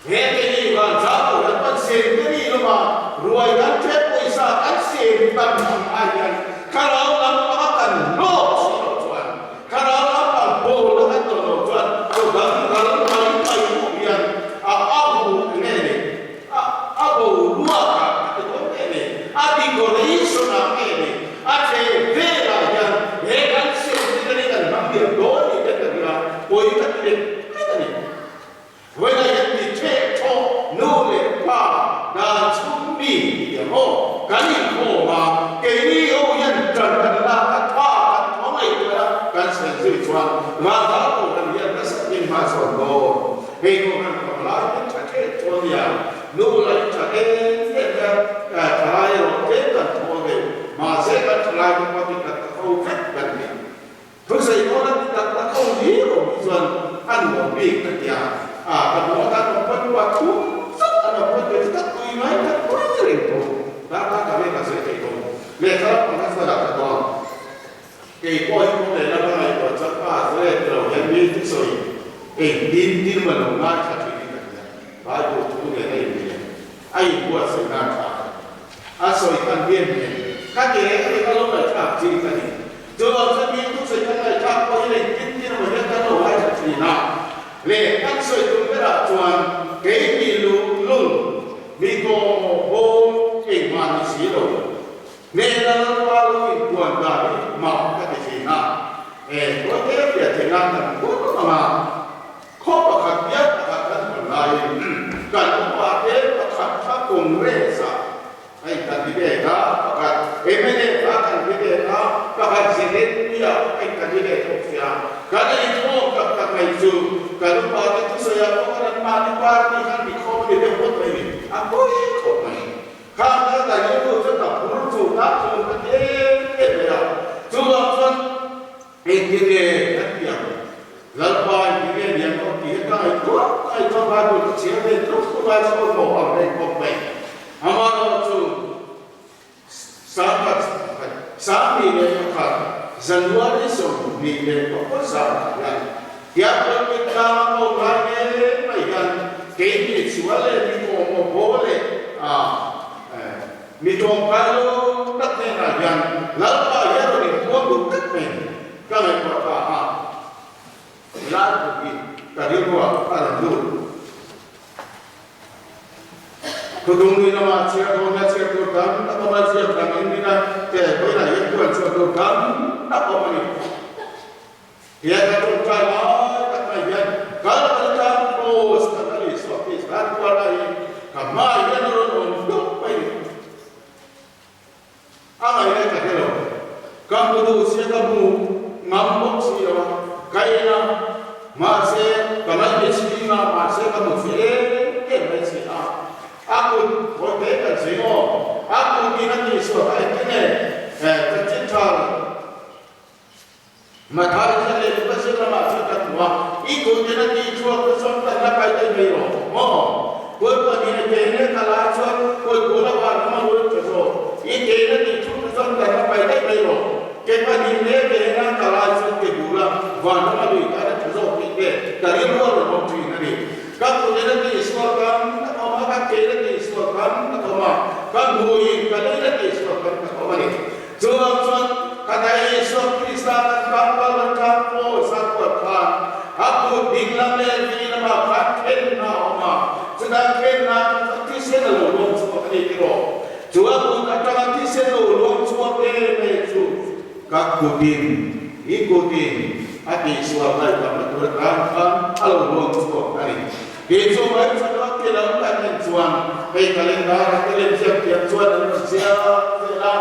he keini vanzau tur an pan sem te ni lova ruai kan ṭheh pawisa kan sem tam ang ai hian thlarau lampanga kan hlawk si loh chuan Thlarau lampang pawl a kan tawn loh chuan aw dang ral mai mai pawh hian a a hu nge ni, a a boruak ah a ti dawn nge ni, a decoration ah nge ni, a che vel ah hian he kan safety te hi kan hmang liam dawn ni te ka ria, pawi ka ti lek lek a ni. Vawiinah hian mi theh thawh nu leh pa dan chhung mi ti ang aw, kan inkhawm a, keini ho hian ṭan kan lak a, tha kan thaw ngei tuar a, kan sawi zui chuan ralhal kohhran hian nasa takin hma sawn dawn. Hei kohhran pang lai hi ṭha ṭhet thaw a nia, nu lai ṭha em em kha ṭhalai erawh tlem kan thaw deuh, mahse kan ṭhalai te pawh ti tak tak ho vek kan ni. Thusawi dawn a ti tak tak ho hlir awm hi chuan a nuam bik ka ti a, a ka hmuh atan awm pawn hua thum zat an awm pawn ve chu ka tui ngai ka tui reng tawh dar kha ka vek a sawi thei tawh lehkha lam pang kha chuan a tha dawn kei pawh hi kawng lehlam a ngaihtuah chuan pa zui a ti lo hian mi thusawi eng tin tin maw lo ngaithla thin in ka hria Bible thu nen a inmil a inbuatsaih nan tha ka ti. A sawi khan bian nen ka ti reng a ni ka lo ngaihthlak chi ka ni. Chuvang chuan mi thu sawi kan ngaihthlak pawh hi lei tin tin emaw hian kan lo ngaithla thin a. Le kan sawi tum berah chuan kei mi luhlul, mi kawhmawh bawm engmah ni si lo. Hnehna Lalpa lo inpuan dan hi mak ka ti thin a. E, Tuaite fiah theih nan kan phur ang a. Hei kan ti ve kha pakhat, mla kha kan ti ve kha pakhat, ZNP ah hei kan ti ve thawk sia. Kan inkhawm tak tak mai chu kan upa te thusawi ah pawh kan mahni party khan mi khawm a ni deuh ngawt mai ni, a pawi khawp mai. Khang kha ka rilru chuan ka phur chu ka thun ta em em mai a, chuvang chuan Engtin nge kan ti ang? Lalpa engtin nge ni ang aw tih hi ka ngaihtuah ka ngaihtuah Bible ka chhiar ve tluk tluk a chuan maw ang reng khawp mai. Amaherawhchu Sangkhat 2001 January 24 zan hian Diablo tlanga awm lai mek mai hian keini sual leh mi kawhmawh baw leh Mi tawngtai lo tak hnenah hian Lalpa hi a rawn inpuang duh tlat mai a ni. Ka ngaihtuah ta a, helai hmun hi ka rilruah a rawn lut. Thudung lui lamah chhiar dawn la chhiar tur tam tak awm a, ziak dang in min a, te vawiinah hian puan chhuah tur tam tak awm a ni. He ka tawngtai lai tak mai hian Kalvari tlang cross kan a Isua Krista tuar lai hi ka hmai hian a rawn awm hlup mai ni. A ngaihna ka hre lo. Ka hmu duh sia ka hmu ngam bawk si lo a, ka en a, mahse ka ngaihve chhing a, mahse ka hmu che em em mai si a. A kut hawi te kan sawi aw, a kut in a tihsual kha engtin nge chanchin tha Mathai thla leh Luka zir lamah chuan kan hmu a, I kutin a tih chhuak te chuan kan la kai daih mai rawh maw? Kut pahnih a ke nek a lai chuan kut bul a van hma lut ta zawk. I kein a tih chhuak te chuan kan la kai daih mai rawh. Ke pahnih leh ke na ka lai chuan ke bul a van hma lui tan a tha zawk tih te ka rilru a rawn awm thin a ni. Ka kutin a tih sual kan ka awm a, ka kein a tih sual kan ka awm a, ka hmuiin ka leiin a tih sual kan ka awm a ni. Chuvang chuan ka dai Isua Krista kan tan kal an tan pawh zat kuat khan a kut ding lam leh vei lamah khan khenna a awm a, chutah khenna chu chuan thisen a lo luang chhuak a ni tiraw? Chu a kut atanga thisen lo luang chhuak em em chu ka kutin, i kutin a tihsual ngaihtuahna tur atan khan a lo luang chhuak a ni. Kei chu mai chu lo ti lo kan en chuan hei calendar a te lem ziak thiam chuan an rawn ziak zel a,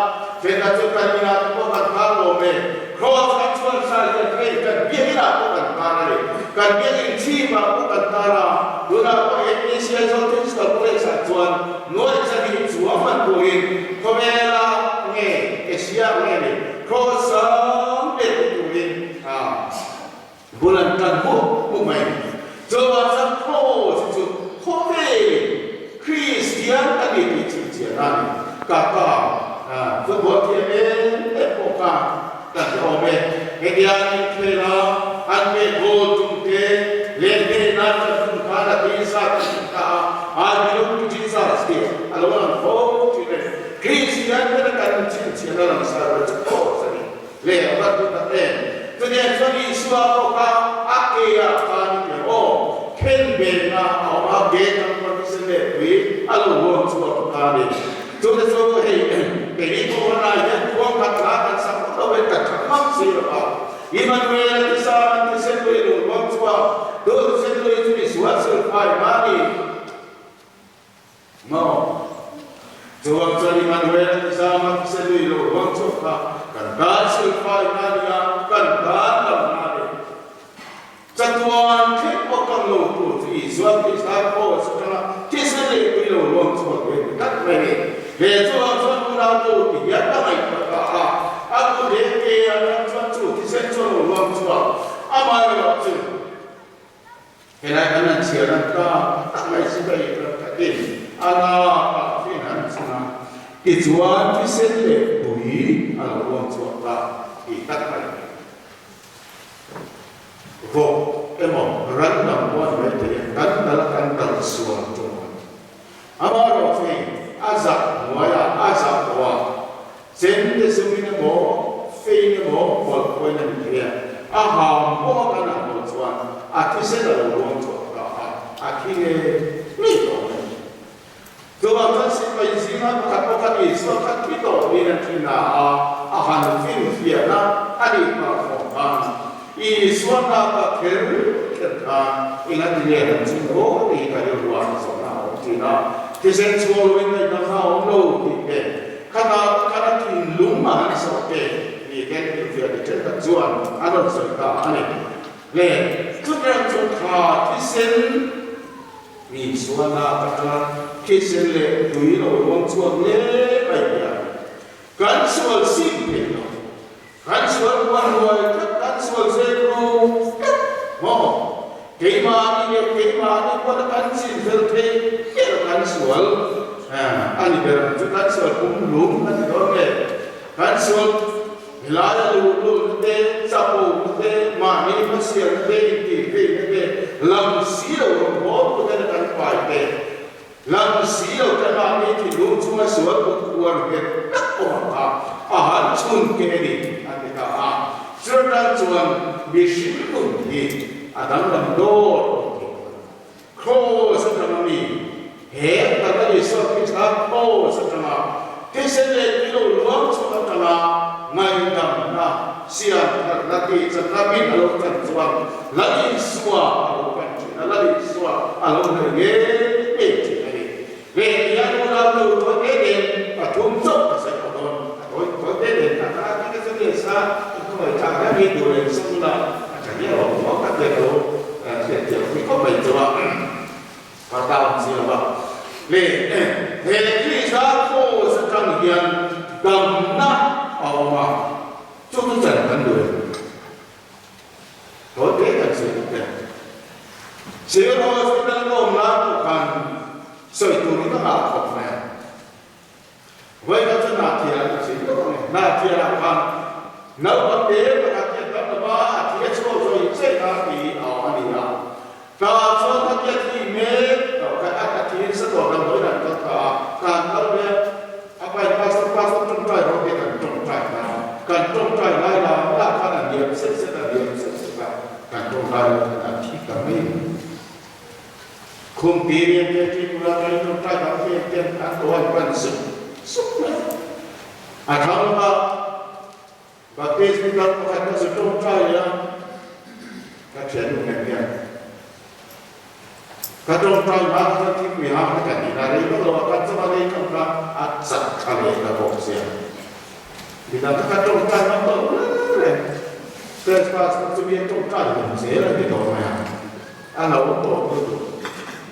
thenkhat chu kan inah te pawh kan tar lawm e, cross kan chhuan sa hian hei kan biakin ah pawh kan tar a ni, kan biakin chhip ah pawh kan tar a, tunah pawh NPC Aizawl Principal College ah chuan nuai changin chuang man turin khawvela nge Asia nge ni cross sang ber ni turin a Bul an tan hmuh hmuh mai. Chuvang chuan Cross hi chu khawvelin Kristian a ni tih chhinchhiah a ni. Ka pa football thiam em em pawh kha kan hre awm e. Hetia an inkhel a, an pek goal tum te leh hnehna kan tum khan a tih zat an hmu ta a, I belong to Jesus tih a lo lang fo thin e. Kristian ten a kan chhinchhiahna langsar ber chu Cross a ni. Leh a va duh tak em? Chutiang chuan Isua pawh kha a ke ah khan i piang aw, khen benna a awm a, ke tang pawn thisen leh tui a lo luang chhuak ta a ni. Chute chu hei keini pawh hmanah hian khuang khat hla kan sak vak lo in kan that ngam si lo va. Immanuel a tisa an thisen lui a lo luang chhuak, chu thisen lui chu Isua silfai hma a ni. Maw? Chuvang chuan Immanuel a ti zam a, thisen lui lo ruang chhuak kha kan tan silfai na ni a, kan tan dam na ni. Chatuan thleng pawh kan lo tur chu Isua Krista cross atanga thisen leh tui lo ruang chhuak ve ni tlat mai ni. He chuvang chuan unautu ti hian ka ngaihtuah ta a, a kut leh ke atang chuan chu thisen chu a lo ruang chhuak, amaherawh chu, Helai kan han chhiar ang ta tak mai chu ka inrem takin a lakah fin han chhun a, tichuan thisen leh tui a lo ruang chhuak ta tih tak mai. Vawk emaw ran dang pawh a ni mai thei a, kan dal a kan dal sual ṭawng a ni. Amaherawhchu hei a zah hnuaiah a zah tawh a, Chen te zumin emaw, fein emaw pawlh pawhin a ni thei a, a ham pawh a kan ang lo chuan a thisen a lo ruang chhuak ta a, a thi nge ngei tawh mai. Chuvang chuan sipai zinga pakhat pakhat Isua kha thi tawh niin an thi na a, a han finfiahna a nih phah fawm khan Isua hnaka kher kher khan enga ti nge han chhun dawn tih hi ka rilruah a zawhna a awm thin a. Thisen chhuak loin ngaihdam kha a awm lo tih te, khata khan a thinlung a han zawh te ni ten hrilhfiah ti thenkhat chuan an rawn sawi ta a ni. Le, chutiang chu tha thisen mi sualna atanga thisen leh tui lo ruang chhuak ngei mai hian kan sual sim thei lo. Kan sual kual ruai tlat, kan sual zep ru tlat maw? Keimahni leh keimahni kuala kan chin fel thei ber kan sual a ni ber ang chu. Kan sual pumhlum a ti dawn nge? Kan sual helaia luhlulna te, chapona te, mahni hmasialna te, intihtheihna te, lam si lo rawngbawltu tena kan pai te, Lang si lo te mahni thinlung chunga sual kut khuar nghet tak awm ang kha a han chhun ke a ni, a ti ta a. Churdan chuan mihring nun hi a danglam dawr awm thei lo. Kraws atanga mi he taka Isua Krista kraws atanga thisen leh tui lo luang chhuak atanga ngaihdamna, siamthatna, tihchakna min a lo chan chuan Lal Isua a lo pan thin a, Lal Isua a lo hnaih ngei ngei thin a ni. Ve hian unau nu tawi te nen pathum chauh ka sawi tawh dawn, a tawi tawi te nen ka ta a ka chu sa ka ngaihthak hian mi tur eng sawm bula a tha hial awm awm ka tia ka lo hriat thiam pui khawp mai chu a ka ta awm si lo va. Le he Krista kraws atang hian damna a awm a, chu chu chan kan duh em? Tawi te kan sawi bawk e. Civil Hospital ka awm lai pawh khan sawi tur in a ngah khawp mai a. Vawi khat chu Hnahthia an sawi lawk ang e. Hnahthia ah khan naupang te pakhat hian dam lova a thi a chhuak zawi che kha ti a awm a ni a. Tah chuan khatia thi mek tawh kha a ka thi in sa tawh damdawiin an kal ta a, kan kal ve a, a pain pastor pastor tawngtai rawh tih kan tawngtai ta a, kan tawngtai lai lah lah khan a hniam set set a hniam set set a, kan tawngtai loh khan a thi ta mai. Khum ti rian te Tripura kan tawngtai dang te ten an to an pan sup sup mai. A thang lama Baptist mitar pakhat ka zu tawngtai leh a, ka thiannu nen hian ka tawngtai hma kha chuan thingpui hang kha kan in a, rei vak lo a kan chawma rei tawng kha a chak tha leh ta bawk sia. Midang kha ka tawngtai ngam tawh reng reng, Church pastor chu mi a tawngtai hlawm zel a ti tawh mai a, a lo tawp lutuk.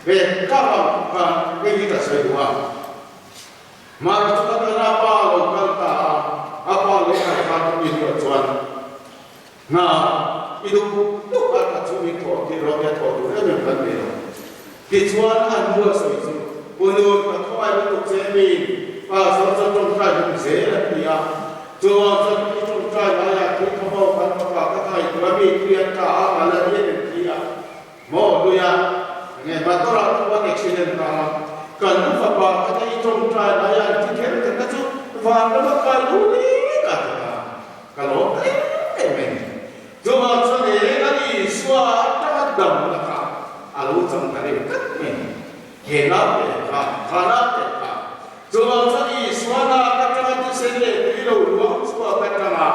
Ve ka vang khan hei hi ka sawi duh a. Mara chu ka tan a pa lo kal ta a, a pa leh a kha chu mi hnuah chuan hna i duh duh a ka chu min thawh tir rawh tia thawh tur em em kan nei lo. Tichuan a hnu a sawi chu, Pu Nun, ka khawngaih lutuk che min pa zawng chuan tawngtai hlum zel a ti a. Chuvang chuan i tawngtai laiah thil kha maw kan fapa ka ngaihtuah mi tui an tla a, ngal a ni em em ti a. Maw luia nge motor ah chuan accident ta a, kan nu fapa kha te i tawngtai lai a an ti kher kher kha chu van lama kai lu lik a ti ta, ka lawm ta em em mai ni. Chuvang chuan eng a ni Isua atanga damna kha a lo chang ta reng tlat mai ni. He naute kha, kha naute kha. Chuvang chuan Isua lak atanga thisen leh tui lo luang chhuak atanga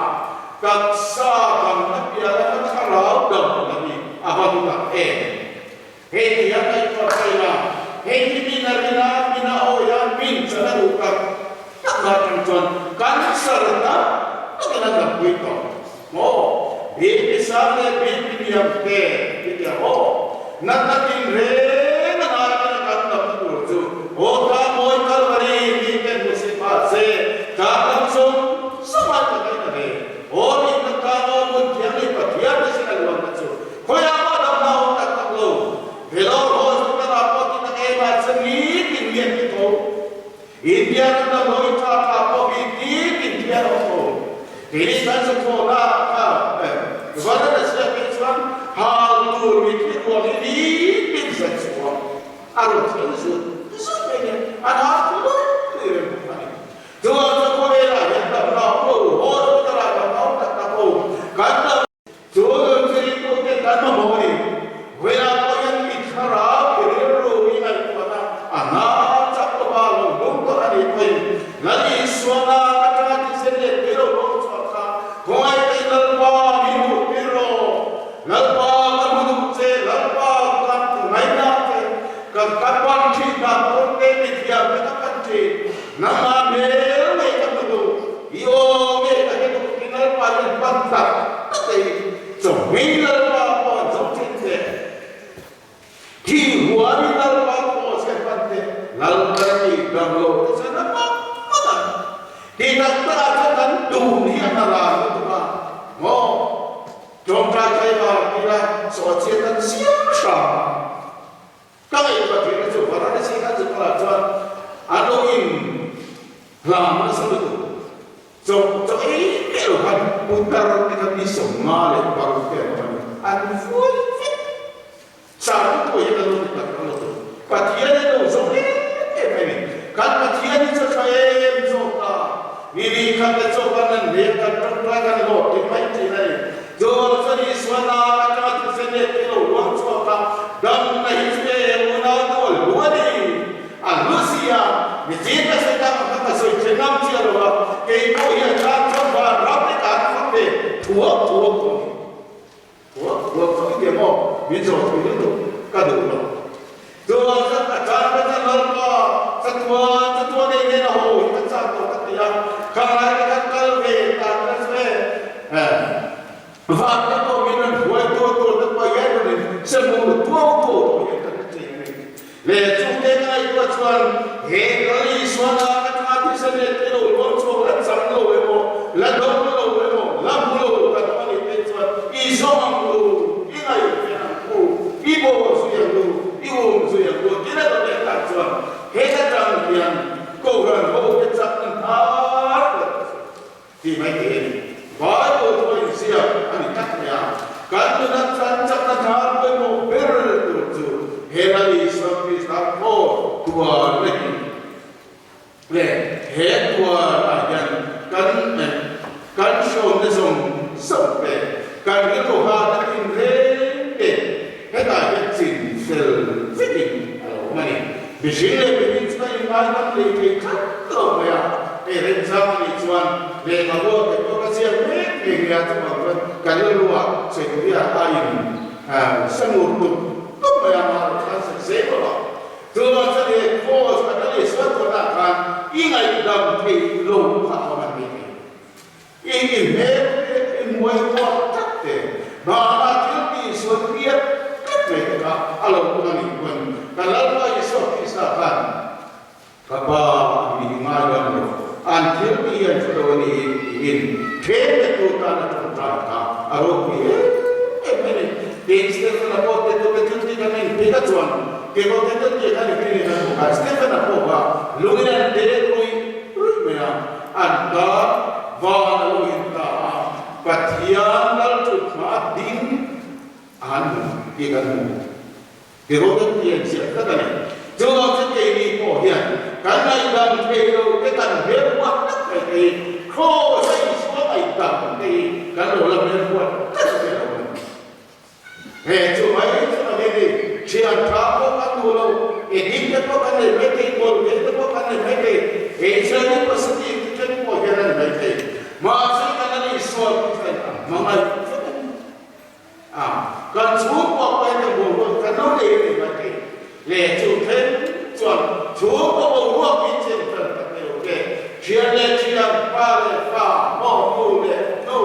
taksa damna piah lama thlarau damna hi a va hlu tak em? Hei ti a ngaihtuah theih a, hei hi min a rin a, min a awi a, min chan a duh tak tak na atang chuan cancer tam takin a dampui tawh maw? Bibi sang leh bibi liam te ti teh aw. Natna tinreng a nakin a kan damna tur chu aw ta mawi Kalvari mi te hmu si pha se tlang lam zawng zawng a ka ngaihna ve. Aw rinna tlang aw hmun thianghlim Pathian te sin a luanna chu khawiah mah damna awm tak tak lo. Vellore Hospital ah pawh ti tak em ah chuan nitin mi an ti tho. India ram damdawi tha tha pawh hi nitin thian a awm tho. Keini kan zathawhna kha Varanasi ah phei chuan hal tur mitthi ruang hi nitin zan chhuah a rawn thleng zut zut mai nia, an hal thlui thlui reng bawk a ni. Chuvang chuan khawvelah hian damna a awm lo, hospital ah damna a awm tak tak lo, kan dam. Chu nun chu ringtute kan mamawh a ni. Vawilah pawh hian mi thlarau i rilru i ngaihtuahna a hna chak tawh a, lo hnung tawh a nih pawhin Lal Isua lak atanga thisen leh tui lo ruang chhuah kha khawngaih takin Lalpa min hmuh tir rawh. Lalpa ka hmu duh che, Lalpa ka ngaihna che. Ka ka pan thin ta pawn te mi thiam te ka pan thin. Nangmah hmel ngei ka hmu duh, i aw ngei ka hre duh ti Lalpa hian pan tak tak ei chawhming Lalpa pawh an zawng thin che. Thi huan i Lalpa pawh che pan te Lalpa ti dam lo te chuan a hmang hmang ang. Ti tak tak ah chuan kan tun hi a hna lar lutuk a maw? Tawngtai thei var tira sawhchiat kan siam hram a. Ka ngaihtuah theihna chu Varanasi kha chu palah chuan a lo in hlam nasa lutuk. Chaw chaw ei miah lo khan putar te kha mi 56 te an awm a ni. An fuai vek. Sarpu pawh hian a lo ti tak tak lutuk. Pathian hi lo zawng em em mai a ni. Kan Pathian hi chu a tha em zawk a. Mi ni khat te chaw kan an hnek kan tawngtai kan lawt ti mai thin a ni. Chuvang chuan Isua nan atanga thisen leh tui lo luang chhuak a, damna hi chu e unau nu a hlu a ni. A hlu si a, mi chin ka sawi tak ang kha ka sawi thin ngam chiah lo a, kei pawh hi a tan chuan van ram te kan fak ve thuak thuak tawh a ni. Thuak thuak tawh i ti maw? Min zawh thui lutuk ka duh lo. Chuvang chuan ka tan ka chan Lalpa, chatuan chatuan ei nen a haw hi ka chak tawh ka ti a, khanglai te khan kal ve tan ka chu e. Van te pawh min rawn hruai tur tur te pawh hian rawn in se mur tuau tuau tawh hian ka hre thin a ni. Le chungte ka ngaihtuah chuan he Lal Isua na ka tha thisen leh tui lo luang chhuak la chang lo emaw, la dawng lo emaw, la hmu lo kan awm a nih phei chuan i zawng ang u, i ngaihven ang u, i bawl zui ang u, i um zui ang u ti reng leh tak chuan heta tang hian Kohhran ho te chak an thar ber ta chu. Tih mai thei a ni. Bible chu a inziak a ni tlat mai a. Kan nuna chan chakna thar pawimawh ber tur chu he Lal Isua Krista khaw tuar na hi leh he tuarah hian kan kan hrawmna zawng zawng te, kan rilru hahna tinreng te hetah hian chin fel vekin a lo awm a ni. Mihring leh mihring chu kan inngaidam lei thei tlat lo mai a, hei remchang a nih chuan lehkhabu a kei pawh ka ziak mek ngei ngei a, chuvang chuan ka rilruah Securia a in samur tup tup mai a, mah erawh khan sawi zel lo a. Chuvang chuan he cross a kan Isua tuarna khan i ngaihdam thei lo kha a awm a ni thei. I inhmel te, i hmuai kuak tlat te, hmana thil tihsual piat tlat mai te kha a lo awm a nih pawn kan Lalpa Isua Krista khan ka Pa mi hi ngai dam lo, an thil tih hi an hre lo a ni tiin then leh tu tan a tawngtai kha a ropui em em mai a ni. Tin, Stephen-a pawh te tu te thil tih kan en phei kha chuan keimah te thil tih kha ni phei ni kan hmu kha Stephen-a pawh kha lungin an dek ruih ruih mai a, An tan van a lo in ta a, Pathian lal thut hma a ding a han hmu tih kan hmu. Herodotus hian ziah tlat a ni. Chuvang chu keini pawh hian kan ngaihdam thei lo te kan hmel huat tlat mai te hi Kraws a Isua ngaihdam te hi kan lo la hmel huat tlat mai lo a ni. He chu mai chu a ni ni. Thian tha pawh kan duh lo, i ding te pawh kan nei mai thei, kawl ve te pawh kan nei mai thei, Asia University te then pawh hian a ni mai thei. Mahse kan la ni sual chu a hmangaih vek a ni. A, kan chhungkua pawh hian kan boruak kan lo nei a ni mai thei. Le chu then chuan chhungkua boruak hi chen fel tak nei lo te, thian leh thian, pa leh fa, mo nu leh nu,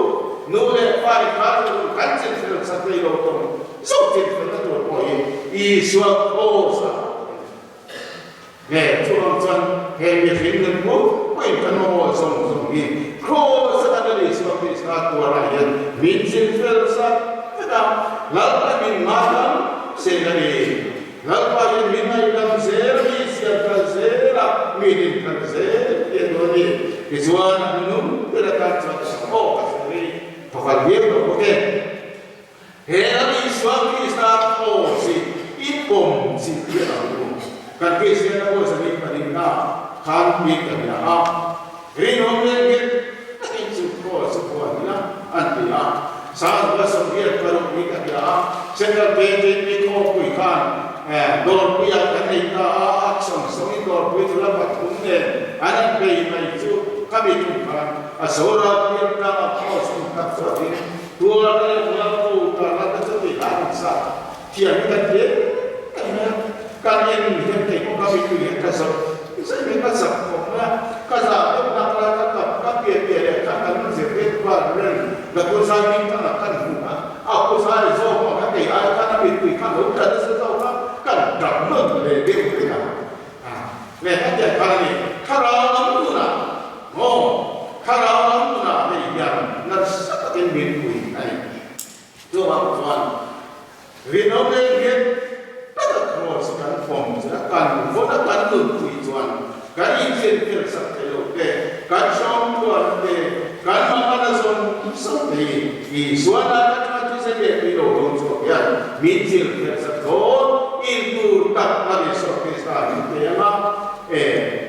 nu leh fa in kha chu kan chen fel sak thei lo tawng zawk chen fel na tur pawh hi Isua Kraws ah a awm a ni. Le chuvang chuan he mihring nun pum pawhin kan mamawh zawng zawng hi Kraws a kan Lal Isua Krista tuarah hian min chin fel sak vek a, Lalpa min ngaidam zel a ni. Lalpa hian min ngaihdam zel a mi siam kal zel a, mi din kal zel hi a duh a ni. Tichuan a nung ber atan chuan ka aw ka sawi thawkhat viau lo bawk e. He Lal Isua Krista Kraws hi i pawm chi piah ang u. Kan Kristian a pawisa ni pahnihna khan bik ka nia a, rinawm leh nghet takin chu Kraws chu phuah ila an ti a. Sangha 86 ni ka nia a, Central KJP khawpui khan dawrpuiah kan nei ta a, ak sawng sawngin dawrpui chu la pathum nen an inbei mai chu khami tum khan a Zoram piantlanga Kraws innghat chuatin Tuar leh Mualtu karna te chu tih an sa thiam hi kan ti em em mai a, kan en. mittui hi a tla zawk zai mai ka zak khawp mai a, ka zah deuh nak lai ka tap ka piah piah leh khan kan rawn zir ve tuk a, Rev. Lakulzai hming thang ah kan hmu a, a kuzai zawk ang a kei ai khan a mittui kha a lo tla nasa zawk a, kan tap nawn leh deuh reng a. Leh ka tiang khan a ni, thlarau lam nunah maw, thlarau lam nunah hei hian nasa takin min pui a ni. Chuvang chuan rinawm leh nghet taka kraws kan fawm chu a kan vawn a kan nunpui chuan kan infianfian sak thei lo te, kan hrawmtuan te, kan hmangana zawng zawng te hi Isua lak atanga thisen leh tui lo dawn chhuak hian min zirfiah sak dawn, in tur tak Lal Isua Krista min pe ang a, e,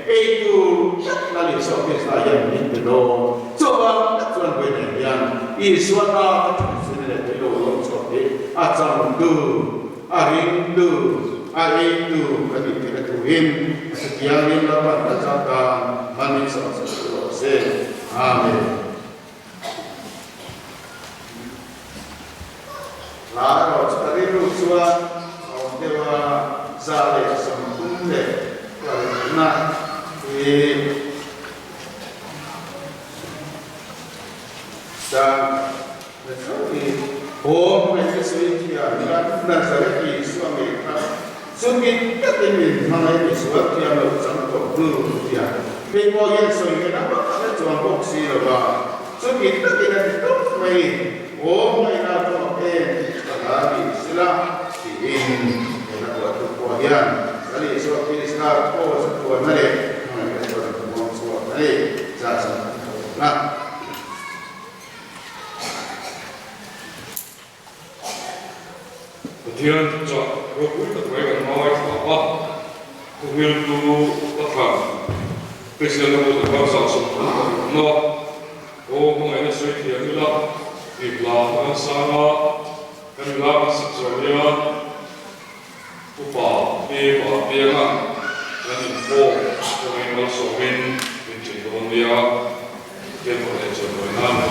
ei tur tak Lal Isua Krista hian min pe dawn. Chuvang tak chuan vawiinah hian Isua lak atanga thisen leh tui lo dawn chhuak hi a changtu, a ringtu, a eitu ka nih theihna turin chutiangin Lalpan kan chak tan hman in sawm sak rawh se. Amen. Hla erawh chu ka rilru chuan a awm deuh a, 136 hi chang na theuh hi Aw hmangaih sawi thiam ila Nazareth Isua ngei kha chungin takin min hmangaih misual thiam loh chang tawh hnu tia hei pawh hian sawi nge na vak a chuang bawk si lo va, chungin takin a ti tawp mai. Aw hmangaihna pawh em ka hla ni sila tiin he hla phuahtu pawh hian Lal Isua Krista aw chu phuahna leh hmangaihna chuan a puang chhuak a ni. Zah chhan a thawhna. Pathian chah ropui tak mai kan ngaithla a, thuhriltu ka thlan Kristian ho te kha 136 aw hmangaihna sawi thiam ila tih hla a kan sang a, hemi la kan sak zawh hian upa pi pa pianga kan inkhawm chungin malsawmin min ṭin dawn nia, Pathian fak leh chawimawi nan.